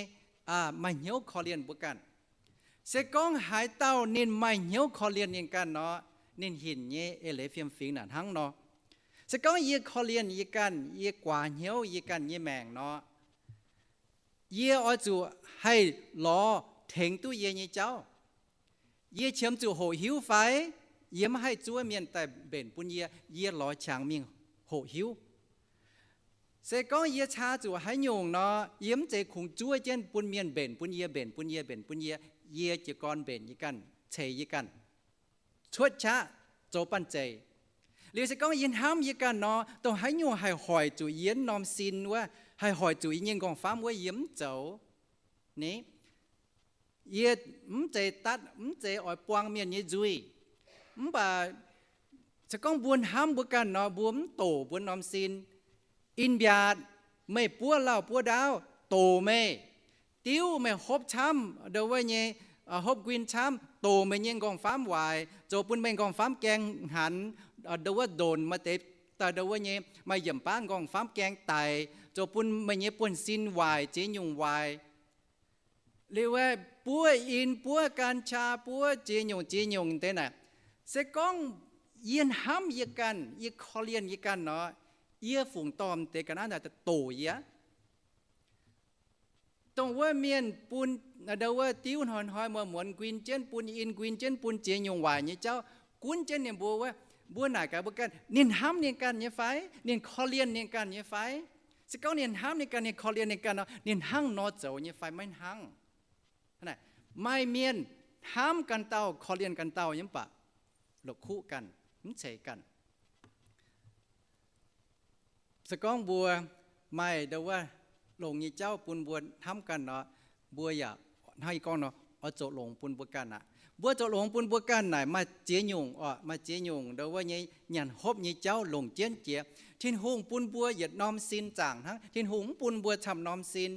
maaih hnyouv korv-lienh mbuo ganh. Se gorngv haaix dauh ninh maaih hnyouv korv-lienh ninh ganh nor, ninh hinc nyei eix leiz fiem-fingx naaic hnangv nor. Se gorngv yie korv-lienh yie ganh, yie guaax hnyouv yie ganh nyei maengc nor, yie oix zuqc haih lorz tengx duqv yie nyei jauv. Yie qiemx zuqc hoqc hiuv fai? Yie maiv haih zuov mienh daaih mbenc bun yie, yie lorz qangx mingh hoqc hiuv. Se gorngv yie caa zuqc haaix nyungc nor, yie mv zeiz kungx zuov jienv bun mienh mbenc bun yie, mbenc bun yie, mbenc bun yie. Yie jiez gorn mbenc yie ganh, ceix yie ganh, cuotv qaqv zoux banh zeic. Liuz se gorngv yie hnamv yie ganh nor, dongh haaix nyungc haih hoic zuqc yie norm sin wuov, haih hoic zuqc yie nyei nqorngv-famv wuov, yie mv zoux. Ni, yie mv zeiz datv, mv zeiz oix buang mienh nyei nzuih. Mv baac se gorngv mbuo hnamv mbuo ganh nor, mbuo mv doqc mbuo norm sin. In-mbiaatc meih buov lauh buov ndaauv, doqc meih. Diuv meih hopv camv, ndo wuov nyei, hopv nquin camv, doqc meih nyei nqorngv-famv waaic, zoux bun meih nqorngv-famv gaeng hnanx, ndo wuov ndonc maaih deix, ndo wuov nyei maaih yiemc baav nqorngv-famv gaeng daic, zoux bun meih nyei buonv-sin waaic, ziex nyungc waaic. Liuz aeqv, buov in, buov gan qaa, buov ziex nyungc ziex nyungc deix naaic. Se gorngv yie hnamv yie ganh, yie korv-lienh yie ganh nor, yie fungc dorh deix ga'naaiv naaic doqc yie. Dongh wuov mienh bun, ndo wuov diuv hnoi-hnoi muonz-muonz nquin jienv, bun in nquin jienv, bun ziex nyungc waaic nyei jauv gunv jienv ninh mbuo wuov, mbuo naaic gaax mbuo ganh, ninh hnamv ninh ganh nyei fai? Ninh korv-lienh ninh ganh nyei fai? Se gorngv ninh hnamv ninh ganh, ninh korv-lienh ninh ganh nor, ninh hnangv nor zoux nyei fai? Maiv hnangv. Maaih mienh hnamv ganh dauh, korv-lienh ganh dauh nyei, mv baac la'kuqv ganh, mv ceix ganh. Se gorngv mbuo maaih ndo wuov longx nyei jauv bun mbuo hnamv ganh nor, mbuo yaac hnangv yie gorngv nor, oix zoux longx bun mbuo ganh aqv. Mbuo zoux longx bun mbuo ganh naaic maaih ziex nyungc oc, maaih ziex nyungc ndo wuov nyei nyanc hopv nyei jauv longc jienv jiex. Tin-Hungh bun mbuo yietc norm sin zaangc hnangv. Tin-Hungh mv bun mbuo camv norm sin.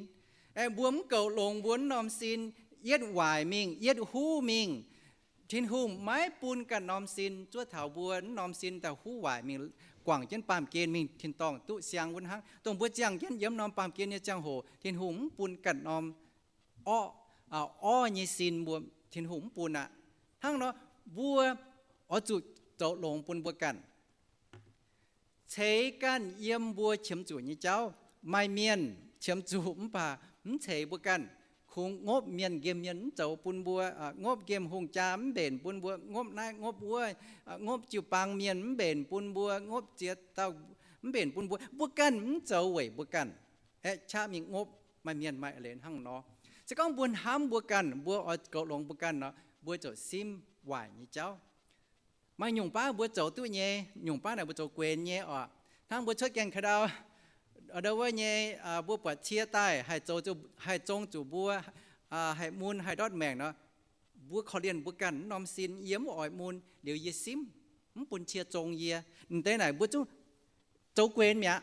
Aeqv, mbuo mv goux longx mbuo wuov norm sin, yietv waaic mingh, yietv huv mingh. Tin-Hungh maiv bun ganh norm sin zuov taux mbuo wuov norm sin daaih huv waaic mingh, guangc jienv baamh gen mingh tin-dorngh duqv siang wuov hnangv. Dongh mbuo ziangh jienv yiem norm baamh gen nyei ziangh hoc, Tin-Hungh mv bun ganh norm orqv, orv nyei sin mbuo, Tin-Hungh mv bun aqv. Hnangv nor, mbuo oix zuqc zoux longx bun mbuo ganh, ceix ganh yiem mbuo qiemx zuqc nyei jauv. Maaih mienh qiemx zuqc mv baac mv ceix mbuo ganh. Kungx ngopv mienh, nqemh mienh mv zoux bun mbuo, ngopv nqemh hungh jaa mv mbenc bun mbuo, ngopv naaiv ngopv wuov, ngopv jiu-baang mienh mv mbenc bun mbuo, ngopv ziex dauh mv mbenc bun mbuo, mbuo ganh mv zoux weic mbuo ganh, aeqv, qaqv mingh ngopv. Maaih mienh maaih eix leiz hnangv nor. Se gorngv mbuo hnamv mbuo ganh, mbuo oix goux longx mbuo ganh nor, mbuo ziouc simv waaic nyei jauv. Maaih nyungc baav mbuo zoux duqv nyei, nyungc baav naaic mbuo zoux guenx nyei oc. Hnangv mbuo cuotv gaengh ka'ndau, ndo wuov nyei, mbuo buatc cie daaih haih zong zuqc mbuo, haih mun, haih ndortv maengc nor, mbuo korv-lienh mbuo ganh wuov norm sin, yie mv oix mun, liuz yie simv, mv bun cie zong yie. M'deix naaic mbuo zungv zoux guenx mi'aqv.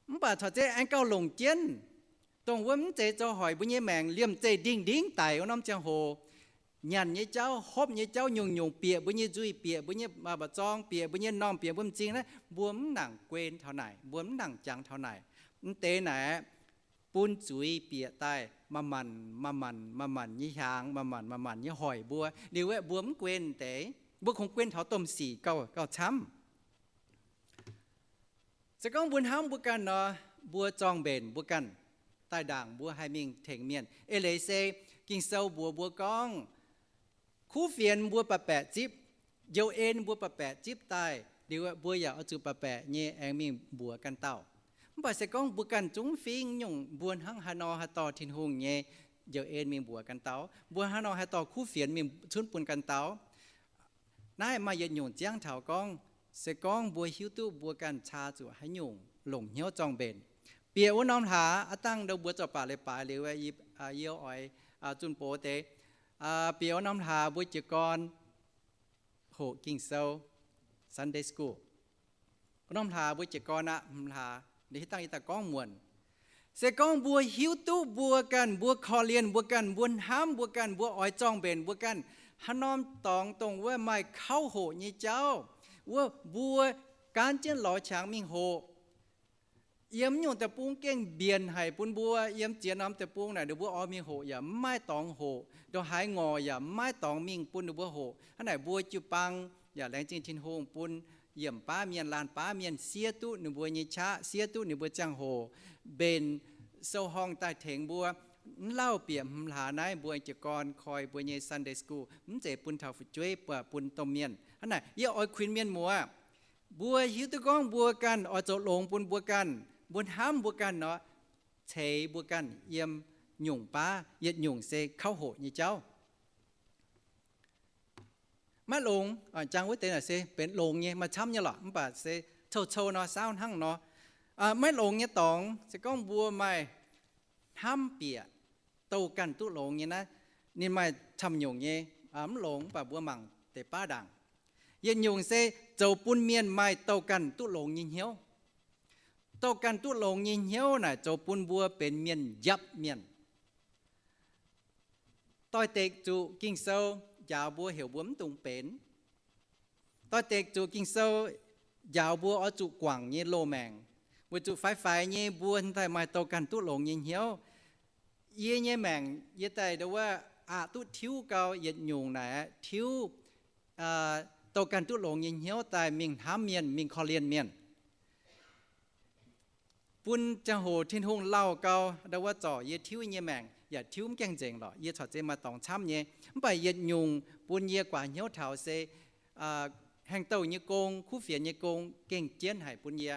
Mv baac corc zeiz aengx gauh longc jienv, dongh wuov mv zeiz zoux hoic mbuo nyei maengc liemh zeih ndingh-ndingv daic wuov norm ziangh hoc. Nyanc nyei jauv, hopv nyei jauv, nyungc-nyungc bieqc mbuo nyei nzuih, bieqc mbuo nyei mba'zorng, bieqc mbuo nyei m'normh, bieqc mbuo m'zing naaiv, mbuo mv nangc guenx taux naaic, mbuo mv nangc jangx taux naaic. M'deix naaic bun zuiz bieqc daaih, maaih manc, maaih manc, maaih manc nyei hiaangx, maaih manc, maaih manc nyei hoic mbuo. Liuz aeqv, mbuo mv guenx deix, mbuo kungx guenx taux domh sic gauh, gauh camv. Se gorngv mbuo hnamv mbuo ganh nor, mbuo zorng-mbenc mbuo ganh, daaih ndaangc mbuo haih mingh tengx mienh. Eix leiz se Ging-Sou mbuox mbuo gorngv, kuv fienx mbuo ba'baeqc zipv, njoux-en mbuo ba'baeqc zipv daaih, liuz mbuo yaac oix zuqc ba'baeqc nyei aengx mingh mbuox ganh dauh. Mv baac se gorngv mbuo ganh zungv fingx nyungc, mbuo hnangv haaix nor haih dorh Tin-Hungh nyei njoux-en mingh mbuox ganh dauh? Mbuo hnangv haaix nor haih dorh kuv fienx mingh cunv bun ganh dauh? Naaiv maaih yietc nyungc ziangv taux gorngv, se gorngv mbuo hiuv duqv mbuo ganh caa zuqc haaix nyungc longc hnyouv zorng-mbenc. Bieqc wuov norm hlaax, aav dangh ndo mbuo zorc baac leiz-baaix liuz, yie oix zunh box deix. Bieqc wuov norm hlaax mbuo jiez gorn hoqc Ging-Sou, Sunday school. Wuov norm hlaax mbuo jiez gorn aqv, hmz hlaax, ninh hiuv dangh yie daaih gorngv muonc. Se gorngv mbuo hiuv duqv mbuo ganh, mbuo korv-lienh mbuo ganh, mbuo hnamv mbuo ganh, mbuo oix zorng-mbenc mbuo ganh, haaix norm dorngx dongh wuov maaih kauv hoqc nyei jauv, wuov mbuo gaanv jienv lorz qangx mingh hoqc. Yiem nyungc deic-bung gengh mbienc haic bun mbuo. Yiem ziex norm deic-bung naaic ninh mbuo oix mingh hoqc yaac mv maaih dorngx hoqc, ndongc haaix ngorc yaac mv maaih dorngx mingh bun ninh mbuo hoqc. Hnangv naaic mbuo jiu-baang yaac laengz zingh Tin-Hungh bun yiemc baav mienh, laanh baav mienh siev duqv ninh mbuo nyei qaqv, siev duqv ninh mbuo ziangh hoc mbenc sou-horngh daaih tengx mbuo. Mv lauh bieqc hmz hlaax naaiv mbuo jiez gorn koi mbuo nyei Sunday school, mv zeiz bun taux fu'jueiv, mv baac bun domh mienh. Hnangv naaic yie oix kuinx mienh muoz, mbuo hiuv duqv gorngv mbuo ganh oix zoux longx bun mbuo ganh, mbuo hnamv mbuo ganh nor, ceix mbuo ganh yiem nyungc baav, yietc nyungc se kauv hoqc nyei jauv. Maiv longx, jangx wuov deix naaic se benx longx nyei, maaih camv nyei lorqc, mv baac se cou-cou nor saauv hnangv nor. Maiv longx nyei dorngx se gorngv mbuo maaih hnamv bieqc douh ganh duqv longx nyei naaiv, ninh maaih camv nyungc nyei, mv longx, mv baac mbuo mangc deix baav ndaangc. Yietc nyungc se zoux bun mienh maaih douh ganh duqv longx nyei hnyouv. Douh ganh duqv longx nyei hnyouv naaic zoux bun mbuo benx mienh njapv mienh. Doix-dekc zuqc Ging-Sou njaaux mbuo heuc mbuo mv dungx benx. Doix-dekc zuqc Ging-Sou njaaux mbuo oix zuqc guangc nyei loz-maengc, weic zuqc faix-faix nyei mbuo daaih maaih douh ganh duqv longx nyei hnyouv. Yie nyei maengc yie daaih ndo wuov aqc duqv tiuv gau yietc nyungc naaic, tiuv douh ganh duqv longx nyei hnyouv daaih mingh hnamv mienh, mingh korv-lienh mienh. Bun ziangh hoc Tin-Hungh lauh gau ndo wuov zorc yie tiuv nyei maengc yaac tiuv mv gaengh nzengc lorqc. Yie corc zeiz maaih dorngx camv nyei, mv baac yietc nyungc bun yie guaax hnyouv taux se haengh douh nyei gong, kuv fienx nyei gong gengh jienv haic bun yie.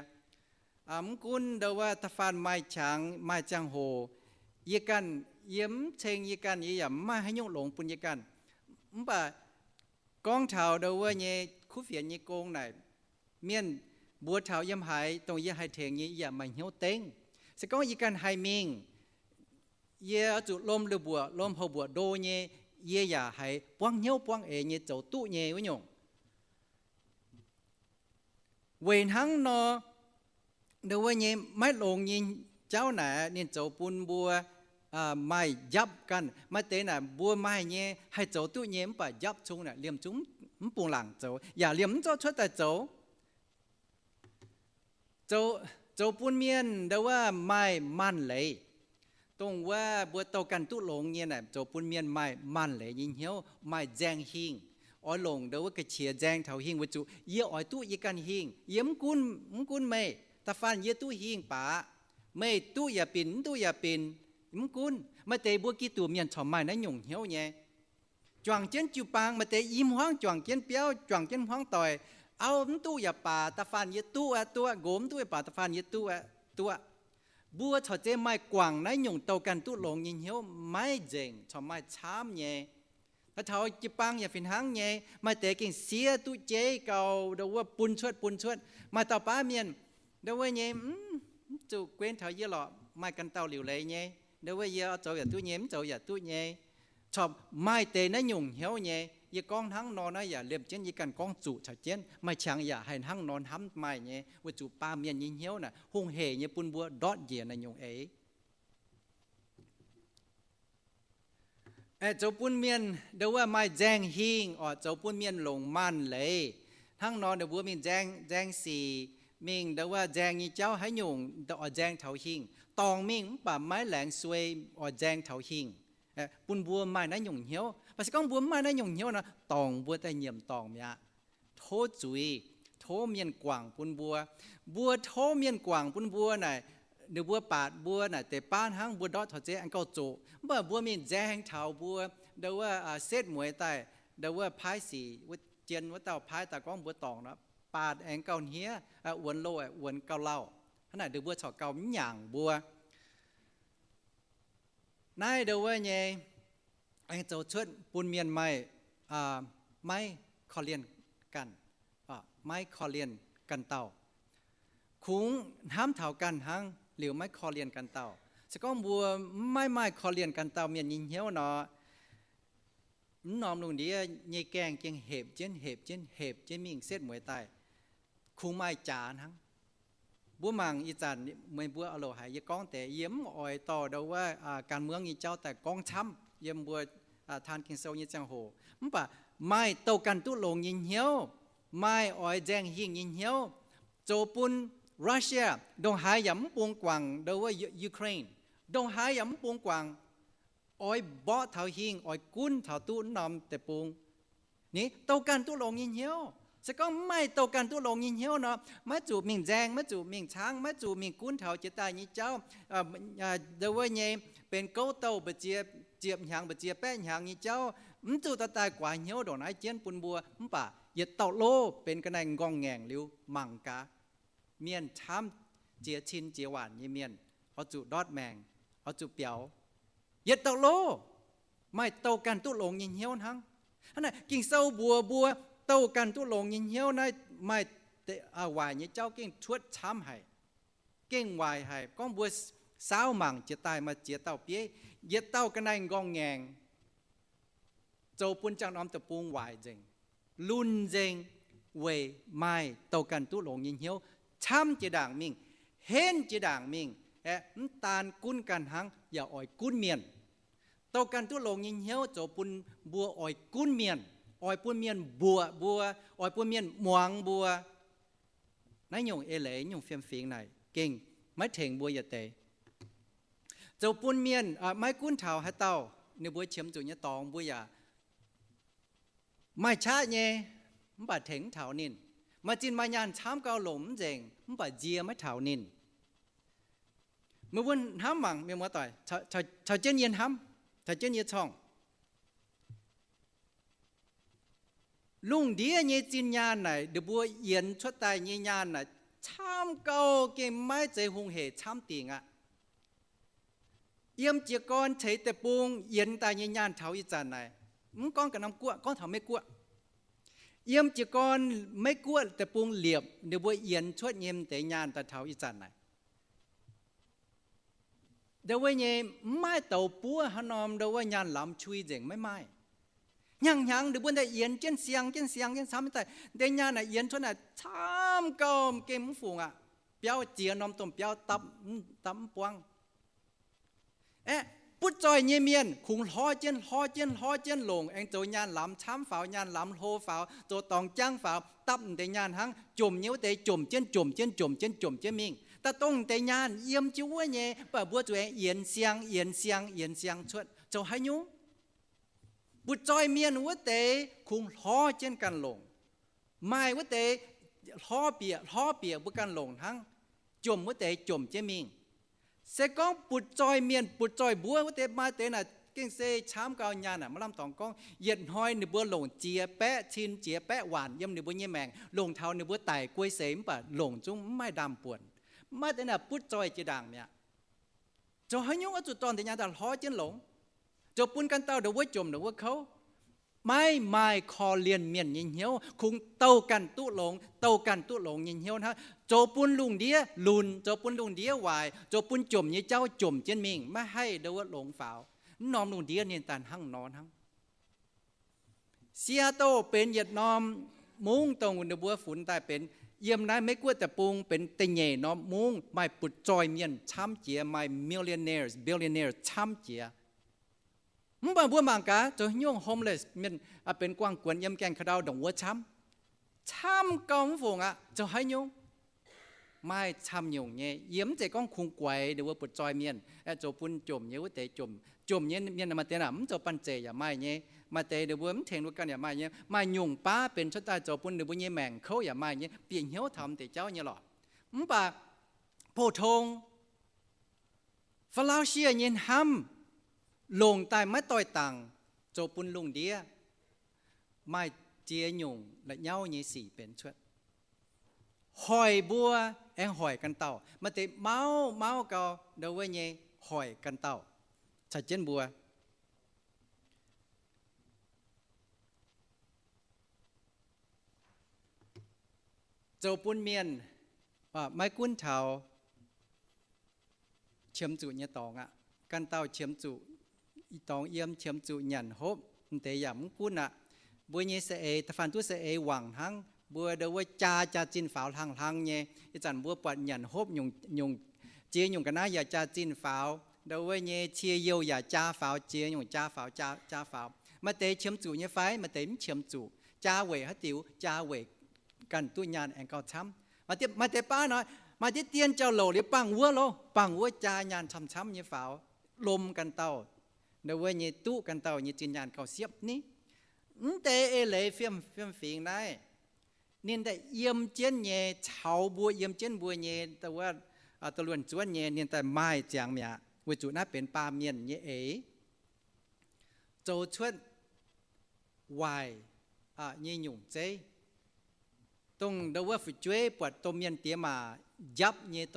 Mv gunv ndo wuov da'faanh maaih qangx maaih ziangh hoc, yie ganh, yie mv ceng yie ganh, yie yaac mv maaih haaix nyungc longx bun yie ganh. Mv baac gorngv taux ndo wuov nyei kuv fienx nyei gong naaic, mienh mbuox taux yiem haaix, dongh yie haih tengx nyei, yie yaac maaih hnyouv dengv. Se gorngv yie ganh haih mingh, yie zuqc lomh lui mbuoqc, lomh houc mbuoqc ndo nyei, yie yaac haiz buangv hnyouv buangv eix nyei zoux duqv nyei wuov nyungc. Weic hnangv nor, ndo wuov nyei maiv longx nyei jauv naaic ninh zoux bun mbuo maaih njapv ganh. Maaih deix naaic mbuo maaih nyei, haih zoux duqv nyei, mv baac njapv cung naaic liemh zungv mv bungx laangc zoux, yaac liemh mv zorqv cuotv daaih zoux. Zoux bun mienh ndo wuov maaih maanh leiz. Dongh wuov mbuo douh ganh duqv longx nyei naaic zoux bun mienh maaih maanh leiz nyei hnyouv, maaih nzaeng hingh, oix longc ndo wuov ga'qiex nzaeng taux hingh weic zuqc yie oix duqv yie ganh hingh. Yie mv gunv, mv gunv meih, da'faanh yie duqv hingh baac, meih duqv yaac binc, mv duqv yaac binc. Mv gunv, maaih deix mbuo Giduc mienh corc maaih naaiv nyungc hnyouv nyei. Juangc jienv jiu-baang, maaih deix i hmuangv juangc jienv biauv, juangc jienv hmuangv doic, auv mv duqv yaac baac da'faanh yie duqv aqv duqv, nqox mv duqv yaac baac da'faanh yie duqv aqv duqv. Mbuo corc zeiz maaih guangc naaiv nyungc douh ganh duqv longx nyei hnyouv maiv nzengc, corc maaih camv nyei. Naaiv taux jiu-baang yaac fih hnangv nyei, maaih deix gengh siev duqv jeiv gau, ndo wuov bun cuotv bun cuotv. Maaih dauh baav mienh, ndo wuov nyei, mv zuqc guen taux yie lorqc, maaih ganh dauh liuc leiz nyei. Ndo wuov yie zoux yaac duqv nyei, mv zoux yaac duqv nyei. Corc maaih deix naaiv nyungc hnyouv nyei. Yie gorngv hnangv nor naaiv yaac liemh jienv yie ganh gorngv zuqc caux jienv. Maaih qangx yaac haih hnangv nor hnamv maaih nyei, weic zuqc baamh mienh nyei hnyouv naaic hungh heic nyei bun mbuo ndortv njiec naaiv nyungc eix. Aeqv, zoux bun mienh ndo wuov maaih nzaeng hingh, oix zoux bun mienh longc maanh leiz. Hnangv nor ninh mbuo mingh nzaeng, nzaeng sic, mingh ndo wuov nzaeng nyei jauv haaix nyungc oix nzaeng taux hingh. Dorngc mingh mv baac maiv laengz suei, oix nzaeng taux hingh. Bun mbuo maaih naaiv nyungc hnyouv. Mv baac se gorngv mbuo mv maaih naaiv nyungc hnyouv nor, dorngc mbuo daaih nyiemc dorngc mi'aqv. Tov zuiz, tov mienh guangc bun mbuo. Mbuo tov mienh guangc bun mbuo naaic, ninh mbuo baatc mbuo naaic deix baav hnangv, mbuo ndortv taux zeiv aengx gauh zoqc. Mv baac mbuo mingh nzaeng taux mbuo ndo wuov setv mueiz daaih, ndo wuov paaiv sic wuov jien wuov dauh paaiv daaih gorngv mbuo dorngc nor, baatc aengx gauh hniev, wuonx loh wuonx gauh lauh. Hnangv naaic ninh mbuo corc gauh mv nyaangc mbuo. Naaiv ndo wuov nyei aengx zoux cuotv bun mienh maaih maiv korv-lienh ganh, maiv korv-lienh ganh dauh. Kungx hnamv taux ganh hnangv, liuz maiv korv-lienh ganh dauh. Se gorngv mbuo maiv maaih korv-lienh ganh dauh mienh nyei hnyouv nor, mv norm lungh ndiev nyei gaengh gengh hepc jienv, hepc jienv, hepc jienv mingh setv mueiz daaih, kungx maaih jaax hnangv. Mbuo mangc ih zanc meih mbuo a'louc haiz yie gorngv deix, yie mv oix dorh ndo wuov gan muangv nyei jauv daaih gorngv camv yiem mbuo taan Ging-Sou nyei ziangh hoc. Mv baac maaih douh ganh duqv longx nyei hnyouv, maaih oix nzaeng hingh nyei hnyouv, zoux bun Russia ndongc haaix yaac mv bung guangc ndo wuov Ukraine, ndongc haaix yaac mv bung guangc, oix mborqv taux hingh, oix gunv taux duqv norm deic-bung. Ni douh ganh duqv longx nyei hnyouv. Se gorngv mv maaih douh ganh duqv longx nyei hnyouv nor, maiv zuqc mingh nzaeng, maiv zuqc mingh caangv, maiv zuqc mingh gunv taux jiex daaih nyei jauv, ndo wuov nyei benx gouv douh mbu'ziex ziepc hnyangx, mbu'ziex baeqv hnyangx nyei jauv, mv zuqc dorh daaih guaax hnyouv ndongc naaiv jienv bun mbuo. Mv baac yietc dauh lov benx ga'naaiv nqorngv ngaengc liuz mangc gaax, mienh camv jiex cin jiex waanc nyei mienh, oix zuqc ndortv maengc, oix zuqc biaux. Yietc dauh lov maaih douh ganh duqv longx nyei hnyouv hnangv. Hnangv naaic Ging-Sou mbuox mbuo, douh ganh duqv longx nyei hnyouv naaiv maaih waaic nyei jauv gengh cuotv camv haic, gengh waaic haic. Gorngv mbuo saauv mangc jiex daaih maaih ziex dauh bieiv. Yietc dauh ga'naaiv nqorngv ngaengc, zoux bun ziangh norm deic-bung waaic nzengc, lunh nzengc, weic maaih douh ganh duqv longx nyei hnyouv camv jiex ndaangc mingh, henv jiex ndaangc mingh. Aeqv, mv daan gunv ganh hnangv, yaac oix gunv mienh. Douh ganh duqv longx nyei hnyouv zoux bun mbuo oix gunv mienh, oix bun mienh mbuoqc mbuo, oix bun mienh muangx mbuo. Naaiv nyungc eix leiz nyungc fiem-fingx naaic gengh maiv tengx mbuo yietc deix. Zoux bun mienh maiv gunv taux haaix dauh, ninh mbuo qiemx zuqc nyei dorngx mbuo yaac maaih qaqv nyei, mv baac tengx mv taux ninh. Maaih zinh maaih nyaanh camv gau longc mv nzengc, mv baac nzie maiv taux ninh. Meih mbuo hnamv mangc, mienh muoz-doic, caux jienv yie hnamv, caux jienv yie corngh. Lungh ndiev nyei zinh nyaanh naaic, ninh mbuo yienx cuotv daaih nyei nyaanh naaic, camv gau gengh maiv zeiz hungh heic camv dingc aqv. Yiem jiez gorn ceix deic-bung yienx daaih nyei nyaanh taux ih zanc naaic, mv gorngv ga'naaiv guoqv, gorngv taux Meiv Guoqv, yiem jiez gorn Meiv Guoqv deic-bung liepc ninh mbuo yienx cuotv nyei m'deix nyaanh daaih taux ih zanc naaic, ndo wuov nyei mv maaih douz buov haaix norm ndo wuov nyaanh lamz qui nzengc, maiv maaih. Hnyangx-hnyangx ninh mbuo daaih yienx jienv siang jienv siang jienv camv daaih, m'deix nyaanh naaic yienx cuotv naaic camv gau gengh mv fungc aqv. Biauv ziex norm domh biauv dapv, dapv mv buangv. Aeqv, butv zoih nyei mienh kungx hlorv jienv hlorv jienv hlorv jienv longc, aengx zoux nyaanh lamz camv faaux, nyaanh lamz hlo faaux, zoux dorngx jangv faaux, dapv m'deix nyaanh hnangv, jomc nyei wuov deix jomc jienv jomc jienv jomc jienv jomc jienv mingh. Daaih dongh m'deix nyaanh yiem jienv wuov nyei, mv baac mbuo zuqc aengx yienx siang yienx siang yienx siang cuotv. Zoux haaix nyungc? Butv zoih mienh wuov deix kungx hlorv jienv ganh longc. Maaih wuov deix hlorv bieqc hlorv bieqc mbuo ganh longc hnangv, jomc wuov deix jomc jienv mingh. Se gorngv butv zoih mienh, butv zoih mbuo wuov deix, maaih deix naaic gengh se camv gau nyaanh naaic, maiv lamh dorngx gorngv. Yietc hnoi ninh mbuo longc ziex baeqv cin ziex baeqv waanc yiem ninh mbuo nyei maengc, longc taux ninh mbuo daic guei seix mv baac longc zungv mv maaih ndaamv-buonc. Maaih deix naaic butv zoih jiex ndaangc mi'aqv. Zoux haaix nyungc oix zuqc dorh m'deix nyaanh daaih hlorv jienv longx, zoux bun ganh dauh ndongc wuov jomc ndongc wuov kouv. Maiv maaih korv-lienh mienh nyei hnyouv, kungx douh ganh duqv longx, douh ganh duqv longx nyei hnyouv hnangv. Zoux bun lungh ndiev lunc, zoux bun lungh ndiev waaic, zoux bun jomc nyei jauv jomc jienv mingh, maiv haih ndo wuov longx faaux. Mv norm lungh ndiev ninh daaih hnangv nor hnangv. Seattle benx yietc norm mungv dongh ninh mbuo funx daaih benx, yiem naaiv Meiv Guoqv deic-bung benx da'nyeic norm mungv maaih butv zoih mienh camv jiex, maaih millionaires, billionaires camv jiex. Mv baac mbuo mangc gaax zoux haaix nyungc homeless mienh, benx guangh guonx yiem gaengh ka'ndau ndongc wuov camv. Camv gau mv fungc aqv. Zoux haaix nyungc? Maaih camv nyungc nyei. Yie mv zeiz gorngv kungx guaix ninh mbuo butv zoih mienh, zoux bun jomc nyei wuov deix jomc. Jomc nyei mienh maaih deix naaic mv zoux banh zeic yaac maaih nyei. Maaih deix ninh mbuo mv tengx ninh mbuo ganh yaac maaih nyei. Maaih nyungc baav benx cuotv daaih zoux bun ninh mbuo nyei maengc kouv yaac maaih nyei. Bieqc hnyouv taux m'deix jauv nyei lorqc. Mv baac pou-tong, fa'lauv-sieqv nyei hnamv, longc daaih maiv doix-dangc, zoux bun lungh ndiev maaih ziex nyungc la'nyauv nyei sic benx cuotv. Hoic mbuo aengx hoic ganh dauh. Maaih deix mauv mauv gau ndo wuov nyei hoic ganh dauh caux jienv mbuo. Zoux bun mienh maiv gunv taux qiemx zuqc nyei dorngx aqv. Ganh dauh qiemx zuqc dorngx yiem, qiemx zuqc nyanc hopv, m'deix yaac mv gunv aqv. Mbuo nyei saeng-eix da'faanh duqv saeng-eix wangc hnangv, Mbuo ndo wuov jaa, jaa-zinh faaux hlang-hlang nyei. Ih zanc mbuo buatc nyanc hopv nyungc, nyungc, jiex nyungc ga'naaiv yaac jaa-zinh faaux. Ndo wuov nyei cie youh yaac jaa faaux, jiex nyungc jaa faaux, jaa, jaa faaux. Maaih deix qiemx zuqc nyei fai? Maaih deix mv qiemx zuqc. Jaa weic haaix diuc? Jaa weic ganh duqv nyaanh aengx gauh camv. Maaih deix, maaih deix baav nor, maaih deix dien jauv-louc liuz bangh wuov loh, bangh wuov jaa nyaanh camv-camv nyei faaux, lomh ganh dauh, ndo wuov nyei duqv ganh dauh nyei zinh nyaanh gauh siepv ni. Mv deix eix leiz fiem, fiem fingx naaiv, ninh daaih yiem jienv nyei, caux mbuo yiem jienv mbuo nyei, ndo wuov, aa, da'luonx zuonv nyei, ninh daaih maaih ziangx mi'aqv, weic zuqc naaiv benx baamh mienh nyei eix, zoux cuotv waaic, aa, nyei nyungc zeiv. Dongh ndo wuov fu'jueiv buatc domh mienh diex maac njapv nyei,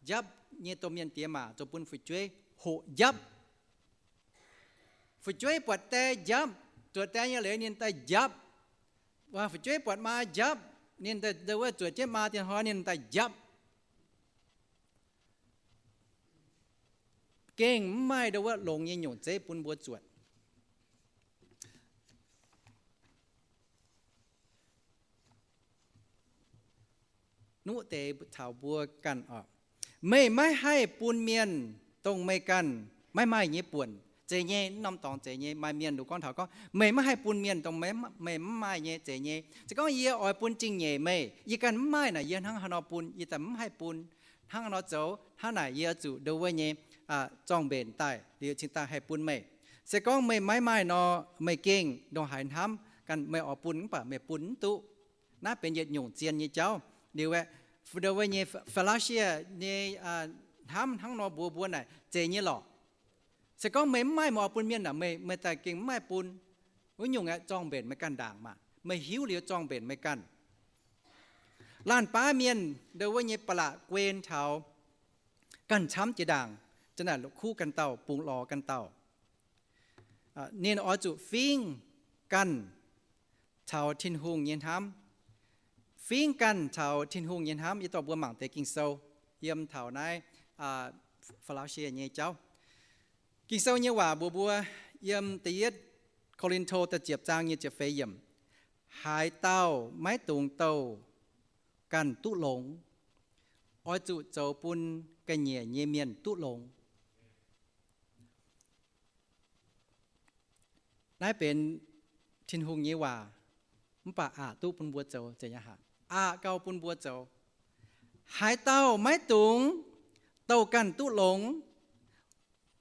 njapv nyei domh mienh diex maac zoux bun fu'jueiv hoqc njapv. Fu'jueiv buatc die njapv, zuotc die nyei leiz ninh daaih njapv. Fu'jueiv buatc maa njapv, ninh ndo wuov zuotc jienv maa dien hnoi ninh daaih njapv. Gengh mv maaih ndo wuov longx nyei nyungc zeiv bun mbuo zuotc. Nuqv deix caux mbuo ganh oc. Meih maiv haih bun mienh dongh meih ganh maiv maaih nyei buonc. Zeiz nyei, norm dorngx zeiz nyei. Maaih mienh nduqc gorngv taux gorngv, meih maiv haih bun mienh dongh meih mv maaih nyei, zeiz nyei. Se gorngv yie oix bun zingh nyeic meih, yie ganh mv maaih naaic, yie hnangv haaix nor bun? Yie daaih mv haih bun. Hnangv haaix nor zoux? Hnangv naaic yie zuqc ndo wuov nyei zorng-mbenc daaih liuz cingx daaih haih bun meih. Se gorngv meih maiv maaih nor, meih gengh ndongc haaix hnamv ganh meih oix bun mv baac meih bun mv duqv. Naaiv benx yietc nyungc zien nyei jauv. Liuz aeqv, ndo wuov nyei Falasie nyei hnamv hnangv nor mbuox mbuo naaic zeiz nyei lorqc. Se gorngv meih mv maaih, meih oix bun mienh naaic, meih, meih daaih gengh mv maaih bun. Wuov nyungc aeqv, zorng-mbenc meih ganh ndaangc maah. Meih hiuv liuz zorng-mbenc meih ganh. Laanh baav mienh ndo wuov nyei ba'laqc guen taux ganh camv jiex ndaangc, zanc naaic kuv ganh dauh, bungx lorz ganh dauh. Ninh oix zuqc fingx ganh caux Tin-Hungh nyei hnamv. Fingx ganh caux Tin-Hungh nyei hnamv. Yie dorh mbuo mangc deix Ging-Sou yiem taux naaiv Falasie nyei jauv. Ging-Sou nyei waac mbuox mbuo yiem da'yietv Ko^lin^to da'ziepc zaang nyei ziepc feix yiemc, haaix dauh maiv dungx douh ganh duqv longx, oix zuqc zoux bun ga'nyiec nyei mienh duqv longx. Naaiv benx Tin-Hungh nyei waac, mv baac aqc duqv bun mbuo zoux, aqc gauh bun mbuo zoux. Haaix dauh maiv dungx douh ganh duqv longx,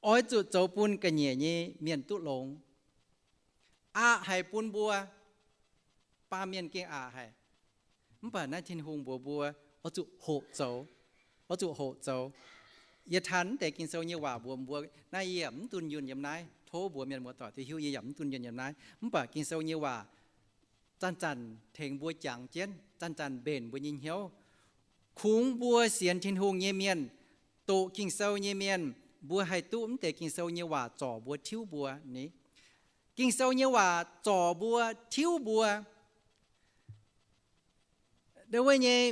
oix zuqc zoux bun ga'nyiec nyei mienh duqv longx. Aqc haic bun mbuo, baamh mienh gengh aqc haic. Mv baac naaiv Tin-Hungh mbuox mbuo, oix zuqc hoqc zoux, oix zuqc hoqc zoux. Yie taan deix Ging-Sou nyei waac mbuox mbuo, naaiv yie yaac mv dunh yunh yiem naaiv, tov mbuox mienh muoz-doic duqv hiuv, yie yaac mv dunh yunh yiem naaiv. Mv baac Ging-Sou nyei waac zanc-zanc tengx mbuo jangx jienv, zanc-zanc mbenc mbuo nyei hnyouv. Kungx mbuo sienx Tin-Hungh nyei mienh, doqc Ging-Sou nyei mienh, mbuo haih duqv mv deix Ging-Sou nyei waac zorc mbuo, tiuv mbuo ni. Ging-Sou nyei waac zorc mbuo, tiuv mbuo. Ndo wuov nyei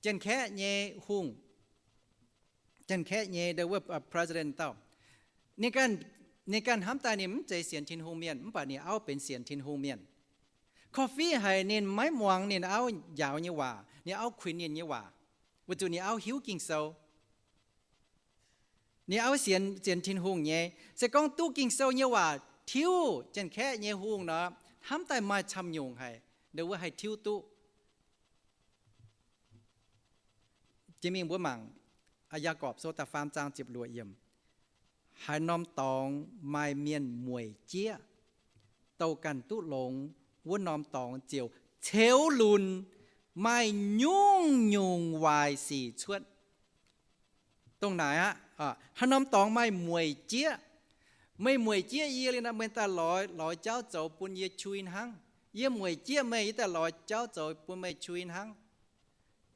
Janx-Kaeqv nyei hungh, Janx-Kaeqv nyei ndo wuov president dauh, ninh ganh hnamv daaih ninh mv zeiz sienx Tin-Hungh mienh, mv baac ninh auv benx sienx Tin-Hungh mienh. Korv-fiqv haic ninh maiv muangx ninh auv njaaux nyei waac, ninh auv kuinx ninh nyei waac, weic zuqc ninh auv hiuv Ging-Sou. Ninh auv sienx, sienx Tin-Hungh nyei. Se gorngv duqv Ging-Sou nyei waac tiuv Janx-Kaeqv nyei hungh nor, hnamv daaih maaih camv nyungc haic, ndo wuov haih tiuv duqv. Jiex mingh mbuo mangc Yaagorpc Sou da'faam zaang ziepc luoqc yiemc. Haaix norm dorngx maaih mienh mueic jieqv, douh ganh duqv longx, wuov norm dorngx ziouc ceux lunx, maaih nyungc-nyungc waaic sic cuotv. Dongh naaic aqv, haaix norm dorngx maaih mueic jieqv, meih mueic jieqv yie liuz nor, meih daaih lorz, lorz jauv zoux bun yie qui hnangv. Yie mueic jieqv meih, yie daaih lorz jauv zoux bun meih qui hnangv.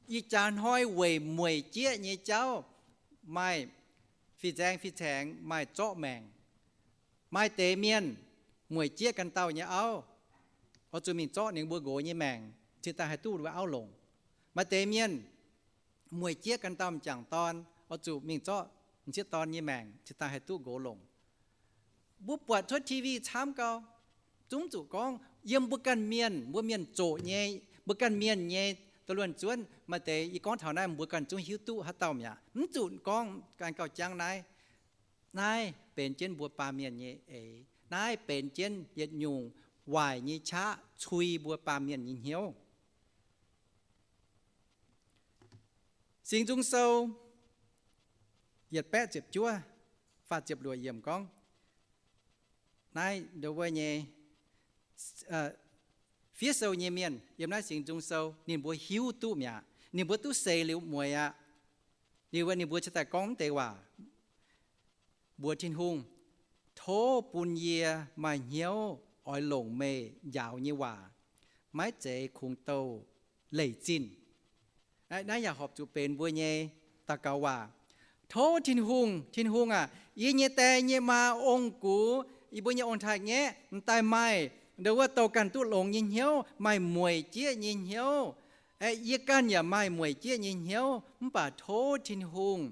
Ih jaax hnoi weic mueic jieqv nyei jauv maaih fih nzaeng fih caengx, maaih zorqv maengc. Maaih deix mienh mueic jieqv ganh dauh nyei auv, oix zuqc mingh zorqv ninh mbuo nqox nyei maengc, cingx daaih haih duqv mbuo auv longc. Maaih deix mienh mueic jieqv ganh dauh m'jangc dorn, oix zuqc mingh zorqv m'sieqv dorn nyei maengc, cingx daaih haih duqv nqox longc. Mbuo buatc cuotv T V camv gau, zungv zuqc gorngv yiem mbuo ganh mienh, mbuo mienh zoqc nyei, mbuo ganh mienh nyei da'luonh zuonv. Maaih deix yie gorngv taux naaiv, mbuo ganh zungv hiuv duqv haaix dauh mi'aqv. Mv zuqc gorngv ganh gauh jangv naaiv. Naaiv benx jienv mbuo baamh mienh nyei eix. Naaiv benx jienv yietc nyungc waaic nyei qaqv cui mbuo baamh mienh nyei hnyouv. Singx Nzung Sou yietc baeqv ziepc juov faah ziepc luoqc yiemc gorngv, naaiv ndo wuov nyei fiev sou nyei mienh yiem naaiv Singx Nzung Sou, ninh mbuo hiuv duqv mi'aqv. Ninh mbuo duqv seix liuz mueiz aqv. Liuz wuov ninh mbuo cingx daaih gorngv mv deix waac. Mbuox Tin-Hungh, tov bun yie maaih hnyouv oix longc meih njaaux nyei waac, maiv zeiz kungx douh leic zinh. Naaiv yaac horpc zuqc benx mbuo nyei daux gaux waac. Tov Tin-Hungh, Tin-Hungh aac, yie nyei die nyei maa ong-gux, yie mbuo nyei ong-taaix-ngaeqv m'daaih maaih ndo wuov douh ganh duqv longx nyei hnyouv, maaih mueic jieqv nyei hnyouv. Yie ganh yaac maaih mueic jieqv nyei hnyouv, mv baac tov Tin-Hungh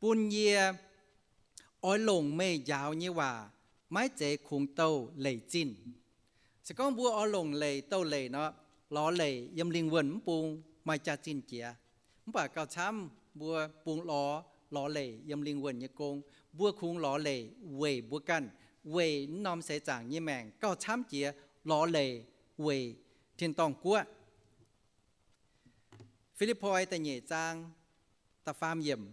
bun yie oix longc meih njaaux nyei waac, maiv zeiz kungx douh leic zinh. Se gorngv mbuo oix longc leic douh leic nor, lorz leic yiem lingh wuonh mv bung maaih jaax-zinh jiex. Mv baac gauh camv mbuo bungx lorz, lorz leic yiem lingh wuonh nyei gong, mbuo kungx lorz leic weic mbuo ganh, weic naaiv norm seix zaangc nyei maengc gauh camv jiex lorz leic weic tin-dorngh guoqv. Fi^lipv^poi da'nyeic zaang da'faam yiemc,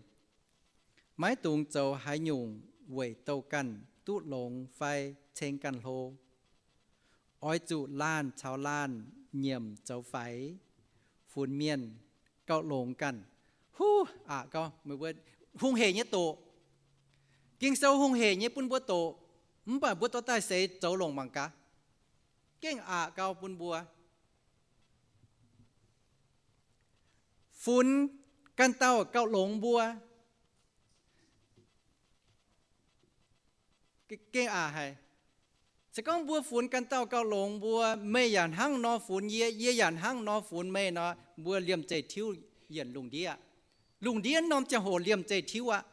maiv dungx zoux haaix nyungc weic douh ganh duqv longx fai ceng ganh hlo. Oix zuqc laanh caux laanh nyiemc zoux faix, funx mienh gauh longx ganh. Huv, aqc gau, hungh hec nyei doqc. Ging-Sou hungh hec nyei bun mbuo doqc, mv baac mbuo dorh daaih seix zoux longc mangc gaax. Gengh aqc gau bun mbuo. Funx ganh dauh gauh longx mbuo. Gengh aqc haic. Se gorngv mbuo funx ganh dauh gauh longx mbuo, meih yaac hnangv nor funx yie, yie yaac hnangv nor funx meih nor, mbuo liemh zeih tiuv yienc lungh ndiev. Lungh ndiev norm ziangh hoc liemh zeih tiuv aqv.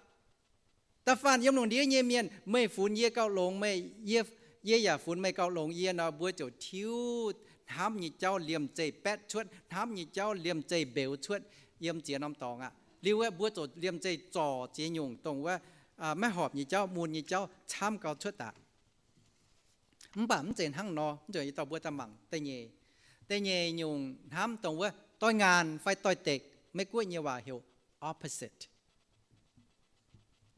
Da'faanh yiem lungh ndiev nyei mienh, meih funx yie gauh longx meih, yie, yie yaac funx meih gauh longx yie nor, mbuo ziouc tiuv hnamv nyei jauv liemh zeih baetv cuotv, hnamv nyei jauv liemh zeih mbeux cuotv yiem ziex norm dorngx aqv. Liuz wuov mbuo ziouc liemh zeih zorc ziex nyungc dongh wuov maiv horpc nyei jauv, mun nyei jauv camv gau cuotv daaih. Mv baac mv zeiz hnangv nor, mv zeiz, yie dorh mbuo daaih mangc da'nyeic, da'nyeic nyungc hnamv dongh wuov doix-ngaanc fai doix-dekc, Meiv-Guoqv nyei waac heuc opposite.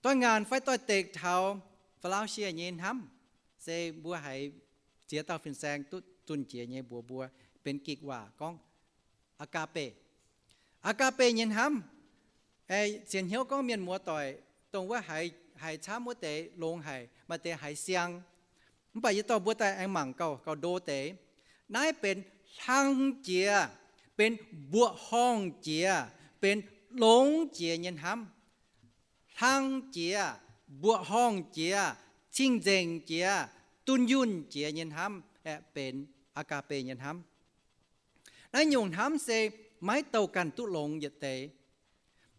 Doix-ngaanc fai doix-dekc taux Falaauv^sie nyei hnamv, se mbuo haiz ziex dauh fin-saeng duqv zunh jiex nyei mbuox mbuo, benx Gikc waac gorngv agape. Agape nyei hnamv, sienx hnyouv gorngv mienh muoz-doic dongh wuov haiz, haiz camv wuov deix longx haic, maaih deix haiz siang. Mv baac yie dorh mbuo daaih aengx mangc gauh, gauh ndo deix. Naaiv benx hlang jiex, benx mbuoqc horngh jiex, benx longx jiex nyei hnamv. Hlang jiex, mbuoqc horngh jiex, cing-nzengc jiex, dunh yunh jiex nyei hnamv aeqv, benx agape nyei hnamv. Naaiv nyungc hnamv se maiv douh ganh duqv longx yietc deix.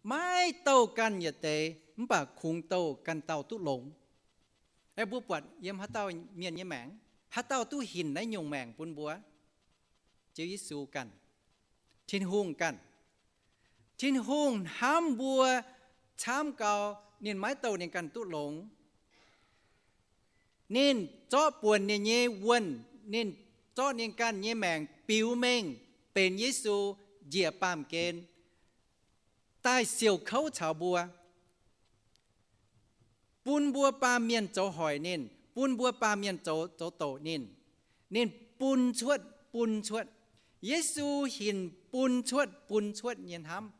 Maiv douh ganh yietc deix, mv baac kungx douh ganh dauh duqv longx. Aeqv, mbuo buatc yiem haaix dauh mienh nyei maengc, haaix dauh duqv hinc naaiv nyungc maengc bun mbuo? Ziouv Yesu ganh. Tin-Hungh ganh. Tin-Hungh hnamv mbuo camv gau, ninh maiv douh ninh ganh duqv longx. Ninh zorqv buonc ninh nyei wuonh, ninh zorqv ninh ganh nyei maengc biux mengh benx Yesu njiec baamh gen daaih siouc kouv caux mbuo, bun mbuo baamh mienh zoux hoic ninh, bun mbuo baamh mienh zoux, zoux doqc ninh. Ninh bun cuotv, bun cuotv. Yesu hinc bun cuotv, bun cuotv nyei hnamv.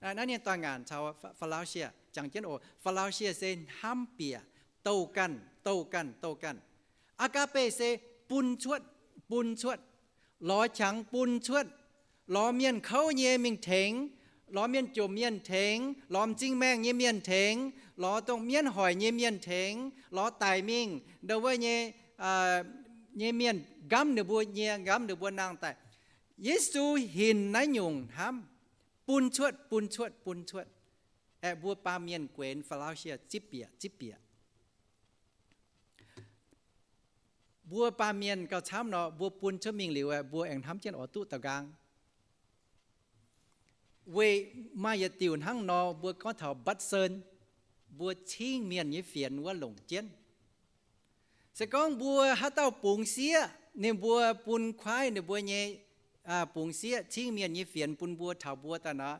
Naaiv ninh doix-ngaanc caux Falaauv^sie jangx jienv oc. Falaauv^sie se hnamv bieqc, douh ganh, douh ganh, douh ganh. Agape se bun cuotv, bun cuotv. Lorz qangx bun cuotv. Lorz mienh kouv nyei mingh tengx, lorz mienh jomc mienh tengx, lorz m'zing maengh nyei mienh tengx, lorz dongh mienv hoic nyei mienh tengx, lorz daic mingh, ndo wuov nyei, nyei mienh nqamv ninh mbuo nyei, nqamv ninh mbuo nangh daaih. Yesu hinc naaiv nyungc hnamv, bun cuotv, bun cuotv, bun cuotv. Aeqv, mbuo baamh mienh guenx Falaauv^sie zipv bieqc, zipv bieqc. Mbuo baamh mienh gauh camv nor, mbuo bun cuotv mingh liuz, mbuo aengx hnamv jienv oix duqv daux nqaang. Weic maaih yietc diuc hnangv nor, mbuo gorngv taux บัตรเชิญ, mbuo cingv mienh nyei fienx wuov longc jienv. Se gorngv mbuo haaix dauh bungx sieqv, ninh mbuo bun kuaaiv ninh mbuo nyei bungx sieqv cingv mienh nyei fienx bun mbuo taux mbuo daaih nor,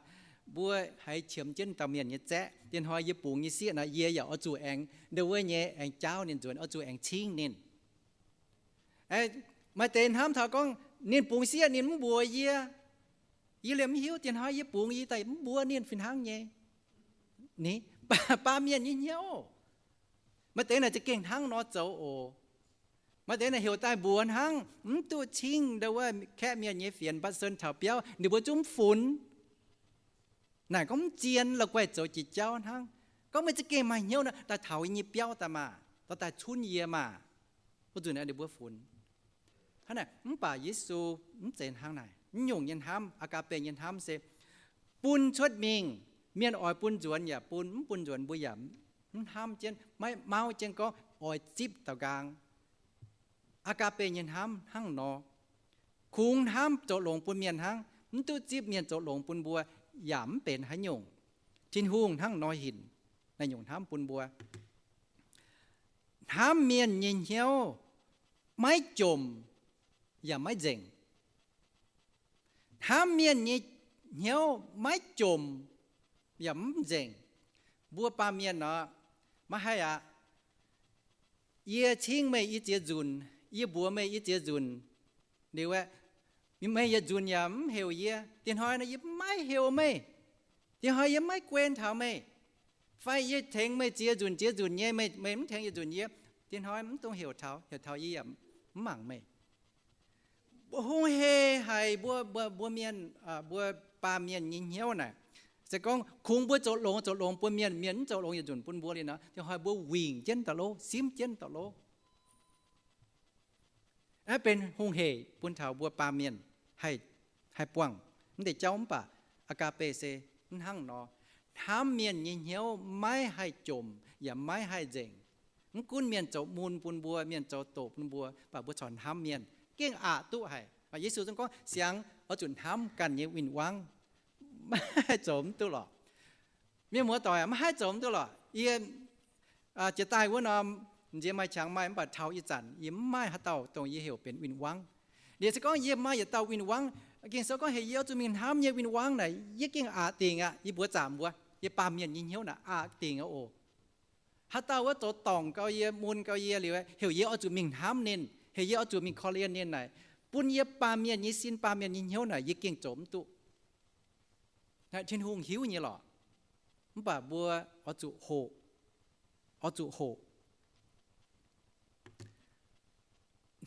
mbuo haiz qiemx jienv dauh mienh nyei zaeqv. Diex hnoi yie bungx nyei sieqv nor, yie yaac oix zuqc aengx ndo wuov nyei aengx jaauv ninh nzuonx, oix zuqc aengx cingv ninh. Maaih deix hnamv taux gorngv ninh bungx sieqv ninh mv mbuox yie, yie liemh mv hiuv. Diex hnoi yie bungx yie daaih mv mbuox ninh fih hnangv nyei. Ni, baamh mienh nyei hnyouv. Maaih deix naaic za'gengh hnangv nor zoux oc. Maaih deix naaic heuc daaih mbuox hnangv, mv duqv cingv ndo wuov kaeqv mienh nyei fienx บัตรเชิญ taux biauv, ninh mbuo zungv mv funx. Naaic gorngv mv zien, la'guaih zoux jiex jauv hnangv. Gorngv meih za'gengh maaih hnyouv nor, daaih taux yie nyei biauv daaih maah, dorh daaih cunv yie maah. Wuov nzunc ninh mbuo funx. Hnangv naaic, mv baac Yesu mv zeiz hnangv naaic. Mv nyungc nyei hnamv, agape nyei hnamv se bun cuotv mingh, mienh oix bun nzuonx yaac bun, mv bun nzuonx mbuo yaac mv hnamv jienv, maiv mauv jienv gorngv oix zipv daux nqaang. Agape nyei hnamv hnangv nor. Kungx hnamv zoux longx bun mienh hnangv, mv duqv zipv mienh zoux longx bun mbuo yaac mv benx haaix nyungc. Tin-Hungh hnangv nor hinc naaiv nyungc hnamv bun mbuo. Hnamv mienh nyei hnyouv maiv jomc yaac maiv nzengc. Hnamv mienh nyei hnyouv maiv jomc yaac mv nzengc. Mbuo baamh mienh nor, maiv haih aqv. Yie cingv meih yie ziex nzunc, yie mbuox meih yie ziex nzunc. Liuz aeqv, meih yietc nzunc yaac mv heuc yie. Diex hnoi nor yie maiv heuc meih. Diex hnoi yie maiv guen taux meih. Fai yie tengx meih ziex nzunc ziex nzunc nyei, meih mv tengx yietc nzunc yie. Diex hnoi mv dungx heuc taux, heuc taux yie yaac mv mangc meih. Hungh hec haic mbuo, mbuo, mbuo mienh, mbuo baamh mienh nyei hnyouv naaic. Se gorngv kungx mbuo zoux longx, zoux longx bun mienh, mienh mv zoux longx yietc nzunc bun mbuo liuz nor, diex hnoi mbuo wingc jienv da'lov, simv jienv da'lov. Aeqv, benx hungh hec bun taux mbuo baamh mienh haih, haih buangh mv deix jauv. Mv baac agape se mv hnangv nor. Hnamv mienh nyei hnyouv maiv haih jomc yaac maiv haih nzengc. Mv gunv mienh zoux mun bun mbuo, mienh zoux doqc bun mbuo, mv baac mbuo corc hnamv mienh, gengh aqc duqv haic. Yesu zungv gorngv siangx oix zuqc hnamv ganh nyei win-wangv. Maiv haih zoux mv duqv lorqc. Mienh muoz-doic, maiv haih zoux mv duqv lorqc. Yie jiex daaih wuov norm nziex maaih qangx maaih, mv baac taux ih zanc yie mv maaih haaix dauh dongh yie heuc benx win-wangv. Liuz se gorngv yie maaih yietc dauh win-wangv, Ging-Sou gorngv heuc yie oix zuqc mingh hnamv nyei win-wangv naaic, yie gengh aqc dingc aqv. Yie mbuox zaamc mbuo, yie baamh mienh nyei hnyouv naaic aqc dingc aqv oc. Haaix dauh wuov zoux dorngc gau yie, mun gau yie liuz, heuc yie oix zuqc mingh hnamv ninh, heuc yie oix zuqc mingh korv-lienh ninh naaic, bun yie baamh mienh nyei sin, baamh mienh nyei hnyouv naaic yie gengh zoux mv duqv. Tin-Hungh hiuv nyei lorqc. Mv baac mbuo oix zuqc hoqc, oix zuqc hoqc.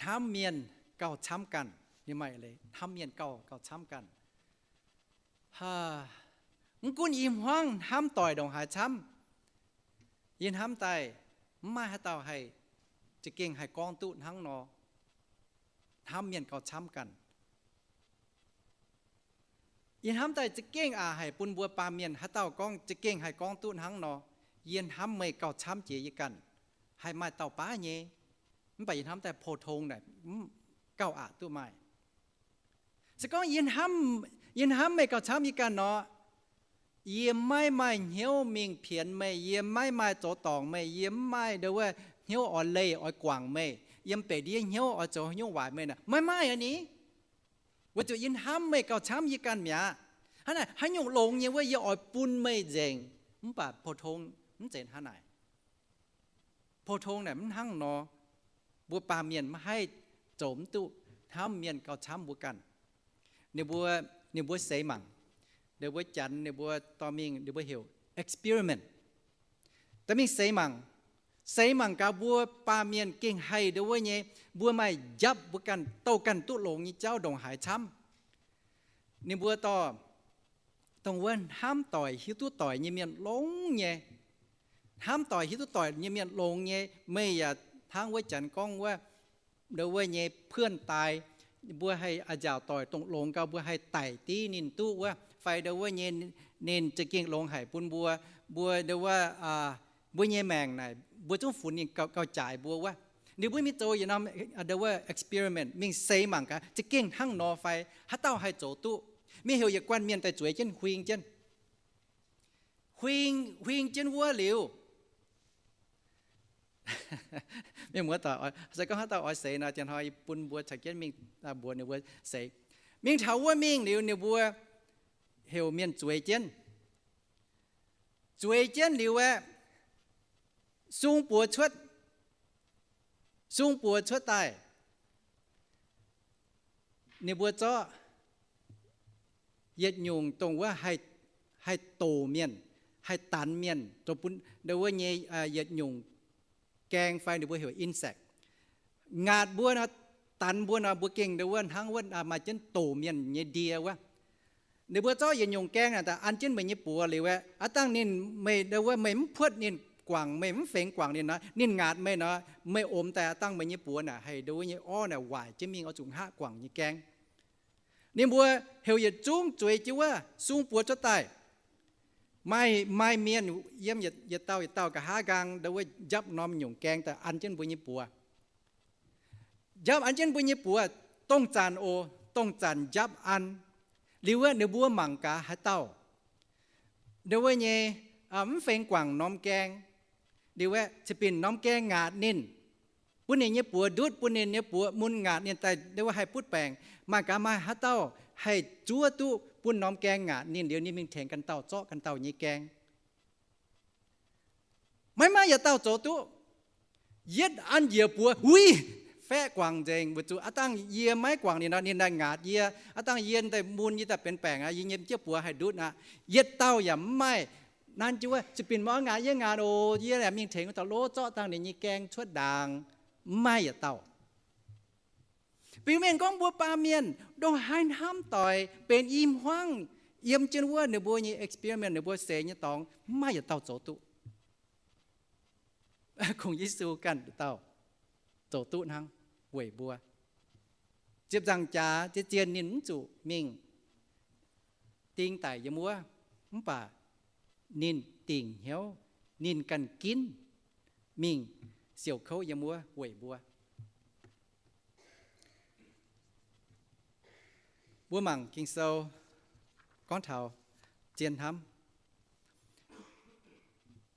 Hnamv mienh gauh camv ganh. Ninh maaih leiz hnamv mienh gauh, gauh camv ganh. Mv gunv i hmuangv hnamv doic ndongc haaix camv, yie hnamv daaih mv maaih haaix dauh haih za'gengh haih gorngv duqv hnangv nor. Hnamv mienh gauh camv ganh. Yie hnamv daaih za'gengh aqc haic bun mbuo baamh mienh haaix dauh gorngv za'gengh haih gorngv duqv hnangv nor. Yie hnamv meih gauh camv jiex yie ganh. Haih maaih dauh baav nyei. Mv baac yie hnamv daaih pou-tong naaic, gauh aqc duqv maaih. Se gorngv yie hnamv, yie hnamv meih gauh camv yie ganh nor, yie maiv maaih hnyouv mingh pienx meih, yie maiv maaih zoux dorngc meih, yie mv maaih ndo wuov hnyouv oix leih oix guangc meih, yiem beic ndiev hnyouv oix zoux hnyouv waaic meih naaic, maiv maaih aqv ni. Weic zuqc yie hnamv meih gauh camv yie ganh mi'aqv. Hnangv naaic, haaix nyungc longx nyei wuov yie oix bun meih nzengc. Mv baac pou-tong mv zeiz hnangv naaic. Pou-tong naaic mv hnangv nor. Mbuo baamh mienh maiv haih zoux mv duqv hnamv mienh gauh camv mbuo ganh. Ninh mbuo, ninh mbuo seix mangc. Ninh mbuo janx, ninh mbuo dorh mingh, ninh mbuo heuc experiment. Dorh mingh seix mangc. Seix mangc gaax mbuo baamh mienh gengh haih ndo wuov nyei, mbuo maaih njapv mbuo ganh, douh ganh duqv longx nyei jauv ndongc haaix camv. Ninh mbuo dorh dongh wuov hnamv doic hiuv duqv doic nyei mienh longx nyei. Hnamv doic hiuv duqv doic nyei mienh longx nyei. Meih yaac hnangv wuov janx gorngv wuov, ndo wuov nyei เพื่อนตาย, mbuo haih a'nziaauc doic dongh longx gau, mbuo haih daic div ninh duqv wuov, fai ndo wuov nyei ninh za'gengh longx haic bun mbuo, mbuo ndo wuov, mbuo nyei maengc naaic mbuo zungv funx ninh gauh jaaix mbuo wuov. Ninh mbuo mingh zoux yietc norm, aa, nda wuov experiment, mingh seix mangc gaax za'gengh hnangv nor fai, haaix dauh haih zoux duqv. Mingh heuc yietc guanh mienh daaih zueiz jienv huing jienv. Huing, huing jienv wuov liuz, mienh muoz-doic, se gorngv haaix dauh oix seix nor, janx hnoi bun mbuo caux jienv mingh, aa, mbuox ninh mbuo seix. Mingh taux wuov mingh liuz, ninh mbuo heuc mienh zueiz jienv. Zueiz jienv liuz aeqv, sung buoz cuotv, sung buoz cuotv daaih, ninh mbuo zorqv yietc nyungc dongh wuov haih, haih doqc mienh, haih danx mienh, dongh bun nda wuov nyei, aa, yietc nyungc gaeng fai ninh mbuo heuc insect, ngaatc mbuo nor, danx mbuo nor, mbuo gengh nda wuov hnangv wuov, aa, maaih jienv doqc mienh nyei ndie wuov. Ninh mbuo zorqv yietc nyungc gaeng naaic daaih an jienv meih nyei buoz liuz aeqv, aav dangh ninh, meih nda wuov meih mv puotv ninh guangc, meih mv fengx guangc ninh nor, ninh ngaatc meih nor, meih omx daaih aav dangh meih nyei buoz naaic haih nda wuov nyei orv naaic waaic jienv mingh oix zuqc hngaqv guangc nyei gaeng. Ninh mbuo heuc yietc zungv zueiz jienv wuov sung buoz cuotv daaih. Maaih, maaih mienh yiem yietc, yietc dauh yietc dauh nqa'haav nqaang nda wuov njapv norm nyungc gaeng daaih an jienv mbuo nyei buoz. Njapv an jienv mbuo nyei buoz, dongh zanc oc, dongh zanc njapv an. Liuz wuov ninh mbuo mangc gaax haaix dauh nda wuov nyei, aa, mv fengx guangc norm gaeng. Liuz aeqv, za'binc norm gaeng ngaatc ninh, bun ninh nyei buoz ndutv, bun ninh nyei buoz mun, ngaatc ninh daaih nda wuov haih butv baengc. Mangc gaax maaih haaix dauh haih zuov duqv bun norm gaeng ngaatc ninh liuz ninh mingh tengx ganh dauh zorqv ganh dauh nyei gaeng. Maiv maaih yietc dauh zoux duqv. Yietv an njiec buoz, huiv, faeqv guangc nzengc, weic zuqc aav dangh yie maiv guangc ninh nor, ninh daaih ngaatc yie. Aav dangh yie daaih mun, yie daaih benx baengc aqv, yie nyei jienv buoz haih ndutv aqv. Yietc dauh yaac mv maaih. Nanv jienv wuov, za'binc mv ngaatc yie, ngaatc oc, yie yaac mingh tengx dauh lov zorqv dangh ninh nyei gaeng cuotv ndaangc. Mv maaih yietc dauh. Biux mienh gorngv mbuo baamh mienh ndongc haaix hnamv doic benx i hmuangv yiem jienv wuov ninh mbuo nyei experiment, ninh mbuo seix nyei dorngx, mv maaih yietc dauh zoux duqv. Kungx Yesu ganh dauh zoux duqv hnangv weic mbuo. Ziepc nzaangc jaax zien-zien ninh mv zuqc mingh ding daic yiem wuov, mv baac ninh dingc hnyouv, ninh ganh ginv mingh siouc kouv yiem wuov weic mbuo. Mbuo mangc Ging-Sou gorngv taux zien hnamv.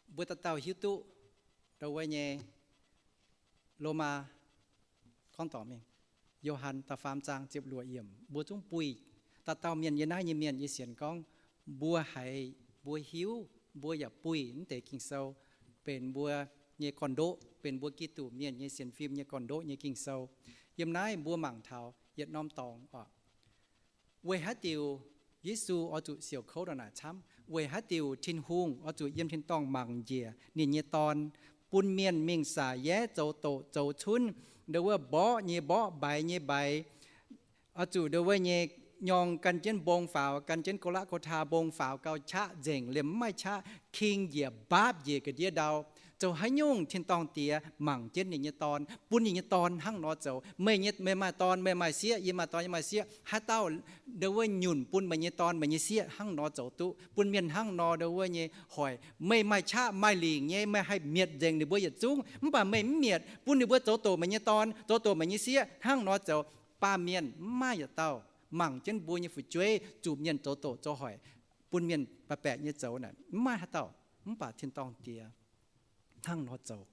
Mbuo dauh dauh hiuv duqv ndo wuov nyei Lomaa gorngv dorngc mingh, Yo^han da'faam zaang ziepc luoqc yiemc, mbuo zungv buih. Dauh dauh mienh yiem naaiv nyei mienh yie sienx gorngv mbuo haiz, mbuo hiuv, mbuo yaac buih mv deix Ging-Sou benx mbuo nyei gorn-ndoqv, benx mbuo Giduc mienh nyei sienx fim nyei gorn-ndoqv nyei Ging-Sou. Yiem naaiv mbuo mangc taux yietc norm dorngx oc. Weic haaix diuc Yesu oix zuqc siouc kouv ndongc naaic camv? Weic haaix diuc Tin-Hungh oix zuqc yiem tin-dorngh mangc njiec ninh nyei Dorn, bun mienh mingh saac yaev zoux doqc zoux cunv, ndo wuov mborqv nyei mborqv, mbaix nyei mbaix, oix zuqc ndo wuov nyei nyorng gan jienv mbong faaux, gan jienv Go^laa^go^taa mbong faaux gau, qaqv nzengc, liemh mv maaih qaqv, king njiec mbaapv njiec ga'ndiev ndau. Zoux haaix nyungc tin-dorngh Diex mangc jienv ninh nyei Dorn, bun ninh nyei Dorn hnangv nor zoux? Meih nyei, meih maaih dorn, meih maaih sieqv, yie maaih dorn, yie maaih sieqv. Haaix dauh ndo wuov nyunc bun meih nyei dorn, meih nyei sieqv hnangv nor zoux duqv? Bun mienh hnangv nor ndo wuov nyei hoic. Meih maaih qaqv maaih lingc nyei, meih haih mietc nzengc ninh mbuo yietc zungv, mv baac meih mv mietc, bun ninh mbuo zoux doqc meih nyei dorn, zoux doqc meih nyei sieqv hnangv nor zoux. Baamh mienh mv maaih yietc dauh mangc jienv mbuo nyei fu'jueiv zuqc mienh zoux doqc zoux hoic, bun mienh baeqc baeqc nyei zoux naaic, mv maaih haaix dauh. Mv baac tin-dorngh Diex hnangv nor zoux.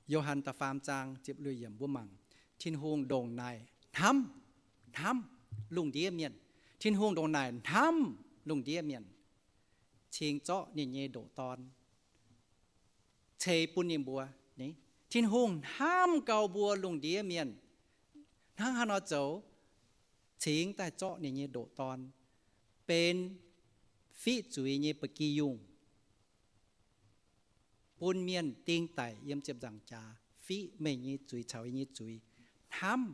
Yo^han da'faam zaang ziepc luoqc yiemc mbuo mangc, Tin-Hungh ndongc naaic hnamv, hnamv lungh ndiev mienh. Tin-Hungh ndongc naaic hnamv lungh ndiev mienh, cingx zorqv ninh nyei ndoqc Dorn ceix bun ninh mbuo. Tin-Hungh hnamv gau mbuo lungh ndiev mienh hnangv haaix nor zoux, cingx daaih zorqv ninh nyei ndoqc Dorn benx fiqv zuiz nyei ba'gi yungh, bun mienh ding daic yiem ziepc nzaangc jaax, fiqv meih nyei zuiz caux yie nyei zuiz. Hnamv,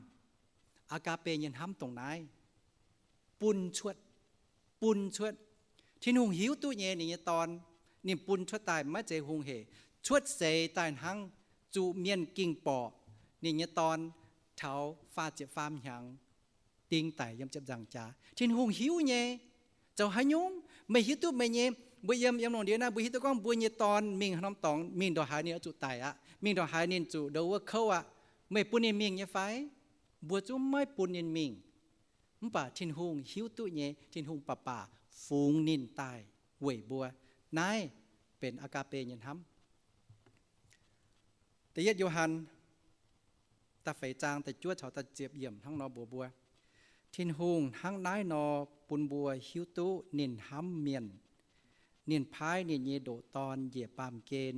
aa^gaa^be nyei hnamv dongh naaiv, bun cuotv, bun cuotv. Tin-Hungh hiuv duqv nyei ninh nyei Dorn, ninh bun cuotv daaih maiv zeiz hungh hec, cuotv seix daaih hnangv, zuqc mienh ging borqc ninh nyei Dorn taux faah ziepc faam hnyangx ding daic yiem ziepc nzaangc jaax. Tin-Hungh hiuv nyei. Zoux haaix nyungc? Meih hiuv duqv meih nyei Mbuo yiem, yiem lungh ndiev naaiv mbuo hiuv duqv gorngv mbuo nyei dorn mingh haaix norm dorngx, mingh ndongc haaix ninh oix zuqc daic aqv, mingh ndongc haaix ninh zuqc ndo wuov kouv aqv. Meih bun ninh mingh nyei fai? Mbuo zungv maiv bun ninh mingh. Mv baac Tin-Hungh hiuv duqv nyei, Tin-Hungh baac baac fungx ninh daaih weic mbuo. Naaiv benx agape nyei hnamv. Da'yietv Yo^han da'feix zaang da'juov caux da'ziepc yiemc hnangv nor mbuox mbuo, Tin-Hungh hnangv naaiv nor bun mbuo hiuv duqv ninh hnamv mienh. Ninh paaiv ninh nyei ndoqc Dorn njiec baamh gen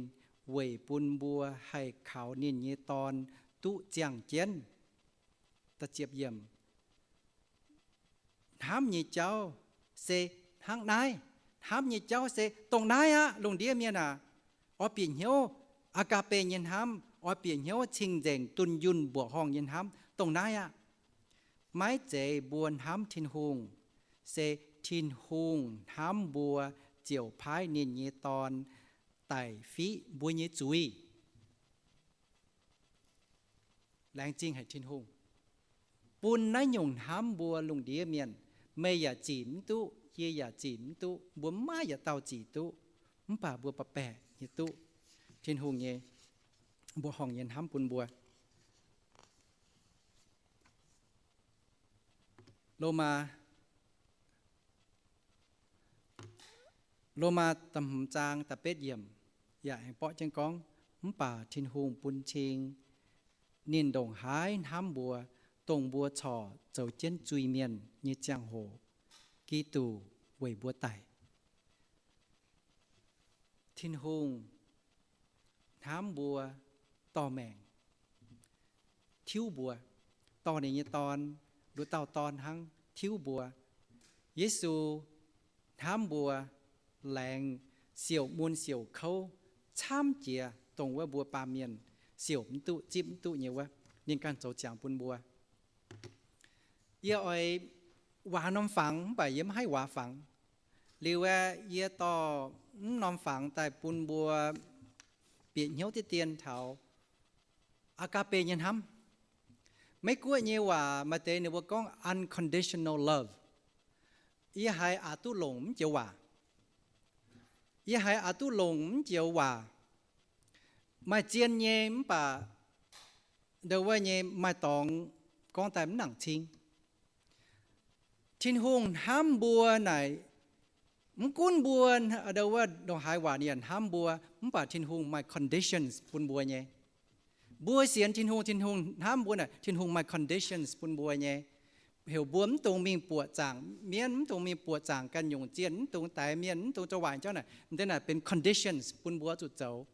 weic bun mbuo haih kaux ninh nyei Dorn duqv ziangh jienv. Da'ziepc yiemc. Hnamv nyei jauv se hnangv naaiv. Hnamv nyei jauv se dongh naaiv aqv. Lungh ndiev mienh aac, oix bieqc hnyouv agape nyei hnamv, oix bieqc hnyouv cing-nzengc, dunh yunh, mbuoqc horngh nyei hnamv dongh naaiv aqv. Maiv zeiz mbuo hnamv Tin-Hungh, se Tin-Hungh hnamv mbuo ziouc paaiv ninh nyei Dorn daic fiqv mbuo nyei zuiz. Laengz zingh haic Tin-Hungh bun naaiv nyungc hnamv mbuo lungh ndiev mienh. Meih yaac zic mv duqv, yie yaac zic mv duqv, mbuo maiv yietc dauh zic duqv, mv baac mbuo baac baeqc nyei duqv Tin-Hungh nyei mbuoqc horngh nyei hnamv bun mbuo. Lomaa, Lomaa da'hmz zaang da'betv yiemc yaac aengx borqv jienv gorngv, mv baac Tin-Hungh bun cing ninh ndongc haaix hnamv mbuo, dongh mbuo corc zoux jienv zuiz-mienh nyei ziangh hoc, Giduc weic mbuo daic. Tin-Hungh hnamv mbuo, dorh maengc tiuv mbuo, dorh ninh nyei Dorn, nduqc dauh Dorn hnangv, tiuv mbuo. Yesu hnamv mbuo laengz siouc mun siouc kouv camv jiex, dongh wuov mbuo baamh mienh siouc mv duqv, zipv mv duqv nyei wuov, ninh ganh zoux ziangx bun mbuo. Yie oix waac norm fangx, mv baac yie maiv haih waac fangx. Liuz aeqv, yie dorh mv norm fangx daaih bun mbuo bieqc hnyouv deix dien taux agape nyei hnamv. Meiv Guoqv nyei waac maaih deix ninh mbuo gorngv unconditional love. Yie haiz aqc duqv longc mv joux waac. Yie haiz aqc duqv longc mv joux waac. Maaih zien nyei mv baac ndo wuov nyei maaih dorngx gorngv daaih mv nangc cing. Tin-Hungh hnamv mbuo naaic, mv gunv mbuo ndo wuov ndongc haaix waac ninh yaac hnamv mbuo, mv baac Tin-Hungh maaih conditions bun mbuo nyei. Mbuo sienx Tin-Hungh, Tin-Hungh hnamv mbuo naaic, Tin-Hungh maaih conditions bun mbuo nyei. Heuc mbuo mv dungx mingh buoqc zaangc mienv, mv dungx mingh buoqc zaangc ganh nyungc zienh, mv dungx daix mienh, mv dungx zoux waaic jauv naaic, m'deix naaic benx conditions bun mbuo zuqc zoux.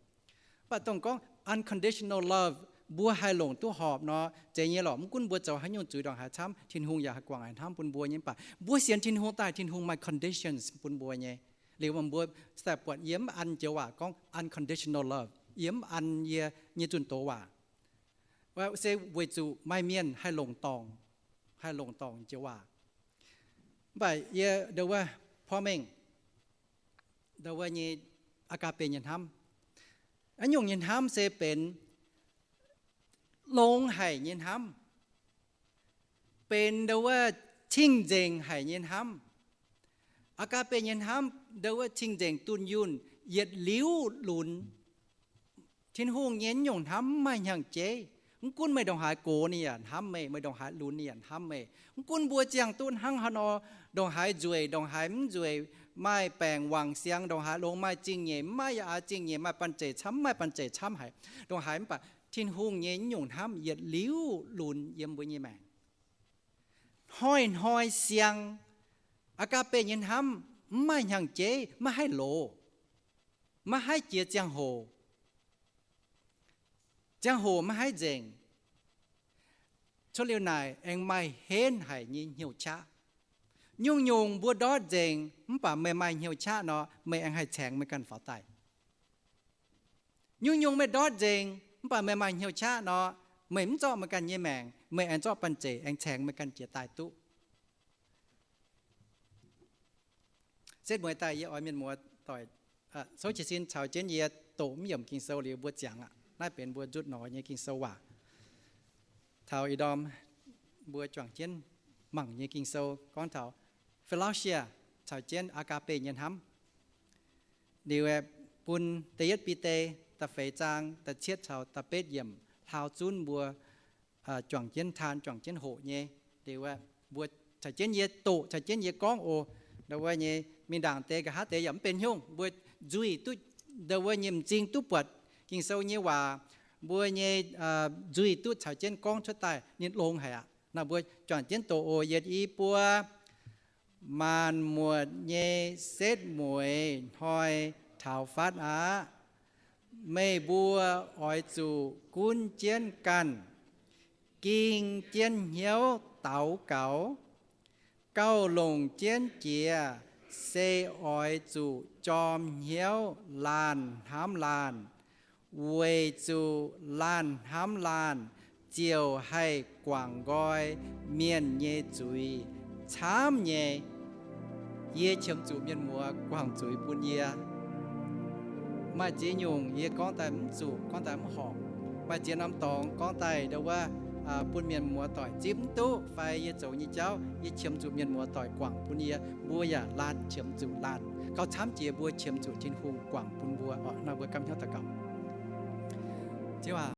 Mv baac dongh gorngv unconditional love, mbuo haih longc duqv horpc nor, zeiz nyei lorqc. Mv gunv mbuo zoux haaix nyungc zuiz ndongc haaix camv, Tin-Hungh yaac haih guangc haih hnamv bun mbuo nyei. Mv baac mbuo sienx Tin-Hungh daaih, Tin-Hungh maaih conditions bun mbuo nyei. Liuz mbuo daaih buatc yie mv an joux waac gorngv unconditional love, yie mv an yie nyei zunh doz waac, se weic zuqc maaih mienh haih longc dorngc, haih longc dorngc joux waac. Mv baac yie ndo wuov porv mengh ndo wuov nyei agape nyei hnamv. Aa, nyungc nyei hnamv se benx longx haic nyei hnamv, benx ndo wuov cing-nzengc haic nyei hnamv. Agape nyei hnamv ndo wuov cing-nzengc, dunh yunh, yietc liuz lunx. Tin-Hungh nyei nyungc hnamv mv maaih hnyangx-jeiv. Mv gunv meih ndongc haaix gox, ninh yaac hnamv meih. Meih ndongc haaix lunx, ninh yaac hnamv meih. Mv gunv mbuo ziangh duqv hnangv haaix nor, ndongc haaix nzueic, ndongc haaix mv nzueic, maaih baengc wangc siang, ndongc haaix longx, maaih zingh nyeic, mv maaih yaac zingh nyeic, maaih banh zeic camv, mv maaih banh zeic camv haic, ndongc haaix, mv baac Tin-Hungh nyei nyungc hnamv yietc liuz lunx yiem mbuo nyei maengc. Hnoi-hnoi siang. Agape nyei hnamv mv maaih hnyangx-jeiv, maiv haih loz, maiv haih jiex ziangh hoc. Ziangh hoc maiv haih nzengc. Cuotv liuz naaic aengx maaih henv haic nyei hnyouv qaqv. Nyungc-nyungc mbuo ndortv nzengc, mv baac meih maaih hnyouv qaqv nor, meih aengx haih caengx meih ganh faaux daaih. Nyungc-nyungc meih ndortv nzengc, mv baac meih maaih hnyouv qaqv nor, meih mv zorqv meih ganh nyei maengc, meih aengx zorqv banh zeic aengx caengx meih ganh jiex daaih duqv. Setv mueiz daaih yie oix mienh muoz doic, souv jiez sin caux jienv yie doqc mv yiemc Ging-Sou liuz mbuo ziangx aqv. Naaiv benx mbuo nzutv norm nyei Ging-Sou waac. Taux ih ndorm mbuo juangc jienv mangc nyei Ging-Sou gorngv taux Felicia caux jienv agape nyei hnamv. Liuz aeqv, bun da'yietv Bide da'feix zaang da'cietv caux da'betv yiemc hlaau zunv mbuo juangc jienv taan, juangc jienv hoqc nyei. Liuz aeqv, mbuo caux jienv yie doqc, caux jienv yie gorngv oc. Ndau wuov nyei mingh ndaangc deix, nqa'haav deix yaac mv benx hnyouv, mbuo nzuih duqv ndau wuov nyei m'zing duqv buatc Ging-Sou nyei waac, mbuo nyei nzuih duqv caux jienv gorngv cuotv daaih, ninh longx haic aqv. Naaiv mbuo juangc jienv doqc oc. Yietc, i, buo. Maanc muotc nyei setv mueiz hnoi taux fatv aqv. Meih mbuo oix zuqc gunv jienv ganh, ging jienv hnyouv daux gaux, gauh longc jienv jiex. Se oix zuqc jorm hnyouv laanh hnamv laanh, weic zuqc laanh hnamv laanh ziouc haih guangc nqoi mienh nyei zuiz camv nyei. Yie qiemx zuqc mienh muoz guangc zuiz bun yie. Maaih ziex nyungc yie gorngv daaih mv zuqc, gorngv daaih mv horpc. Maaih ziex norm dorngx gorngv daaih ndau wuov bun mienh muoz doic zipv mv duqv fai yie zoux nyei jauv yie qiemx zuqc mienh muoz doic guangc bun yie. Mbuo yaac laanh qiemx zuqc laanh, gauh camv jiex mbuo qiemx zuqc Tin-Hungh guangc bun mbuo oc. Naaiv mbuo gapv hnyouv daux gaux. Ziouv aac,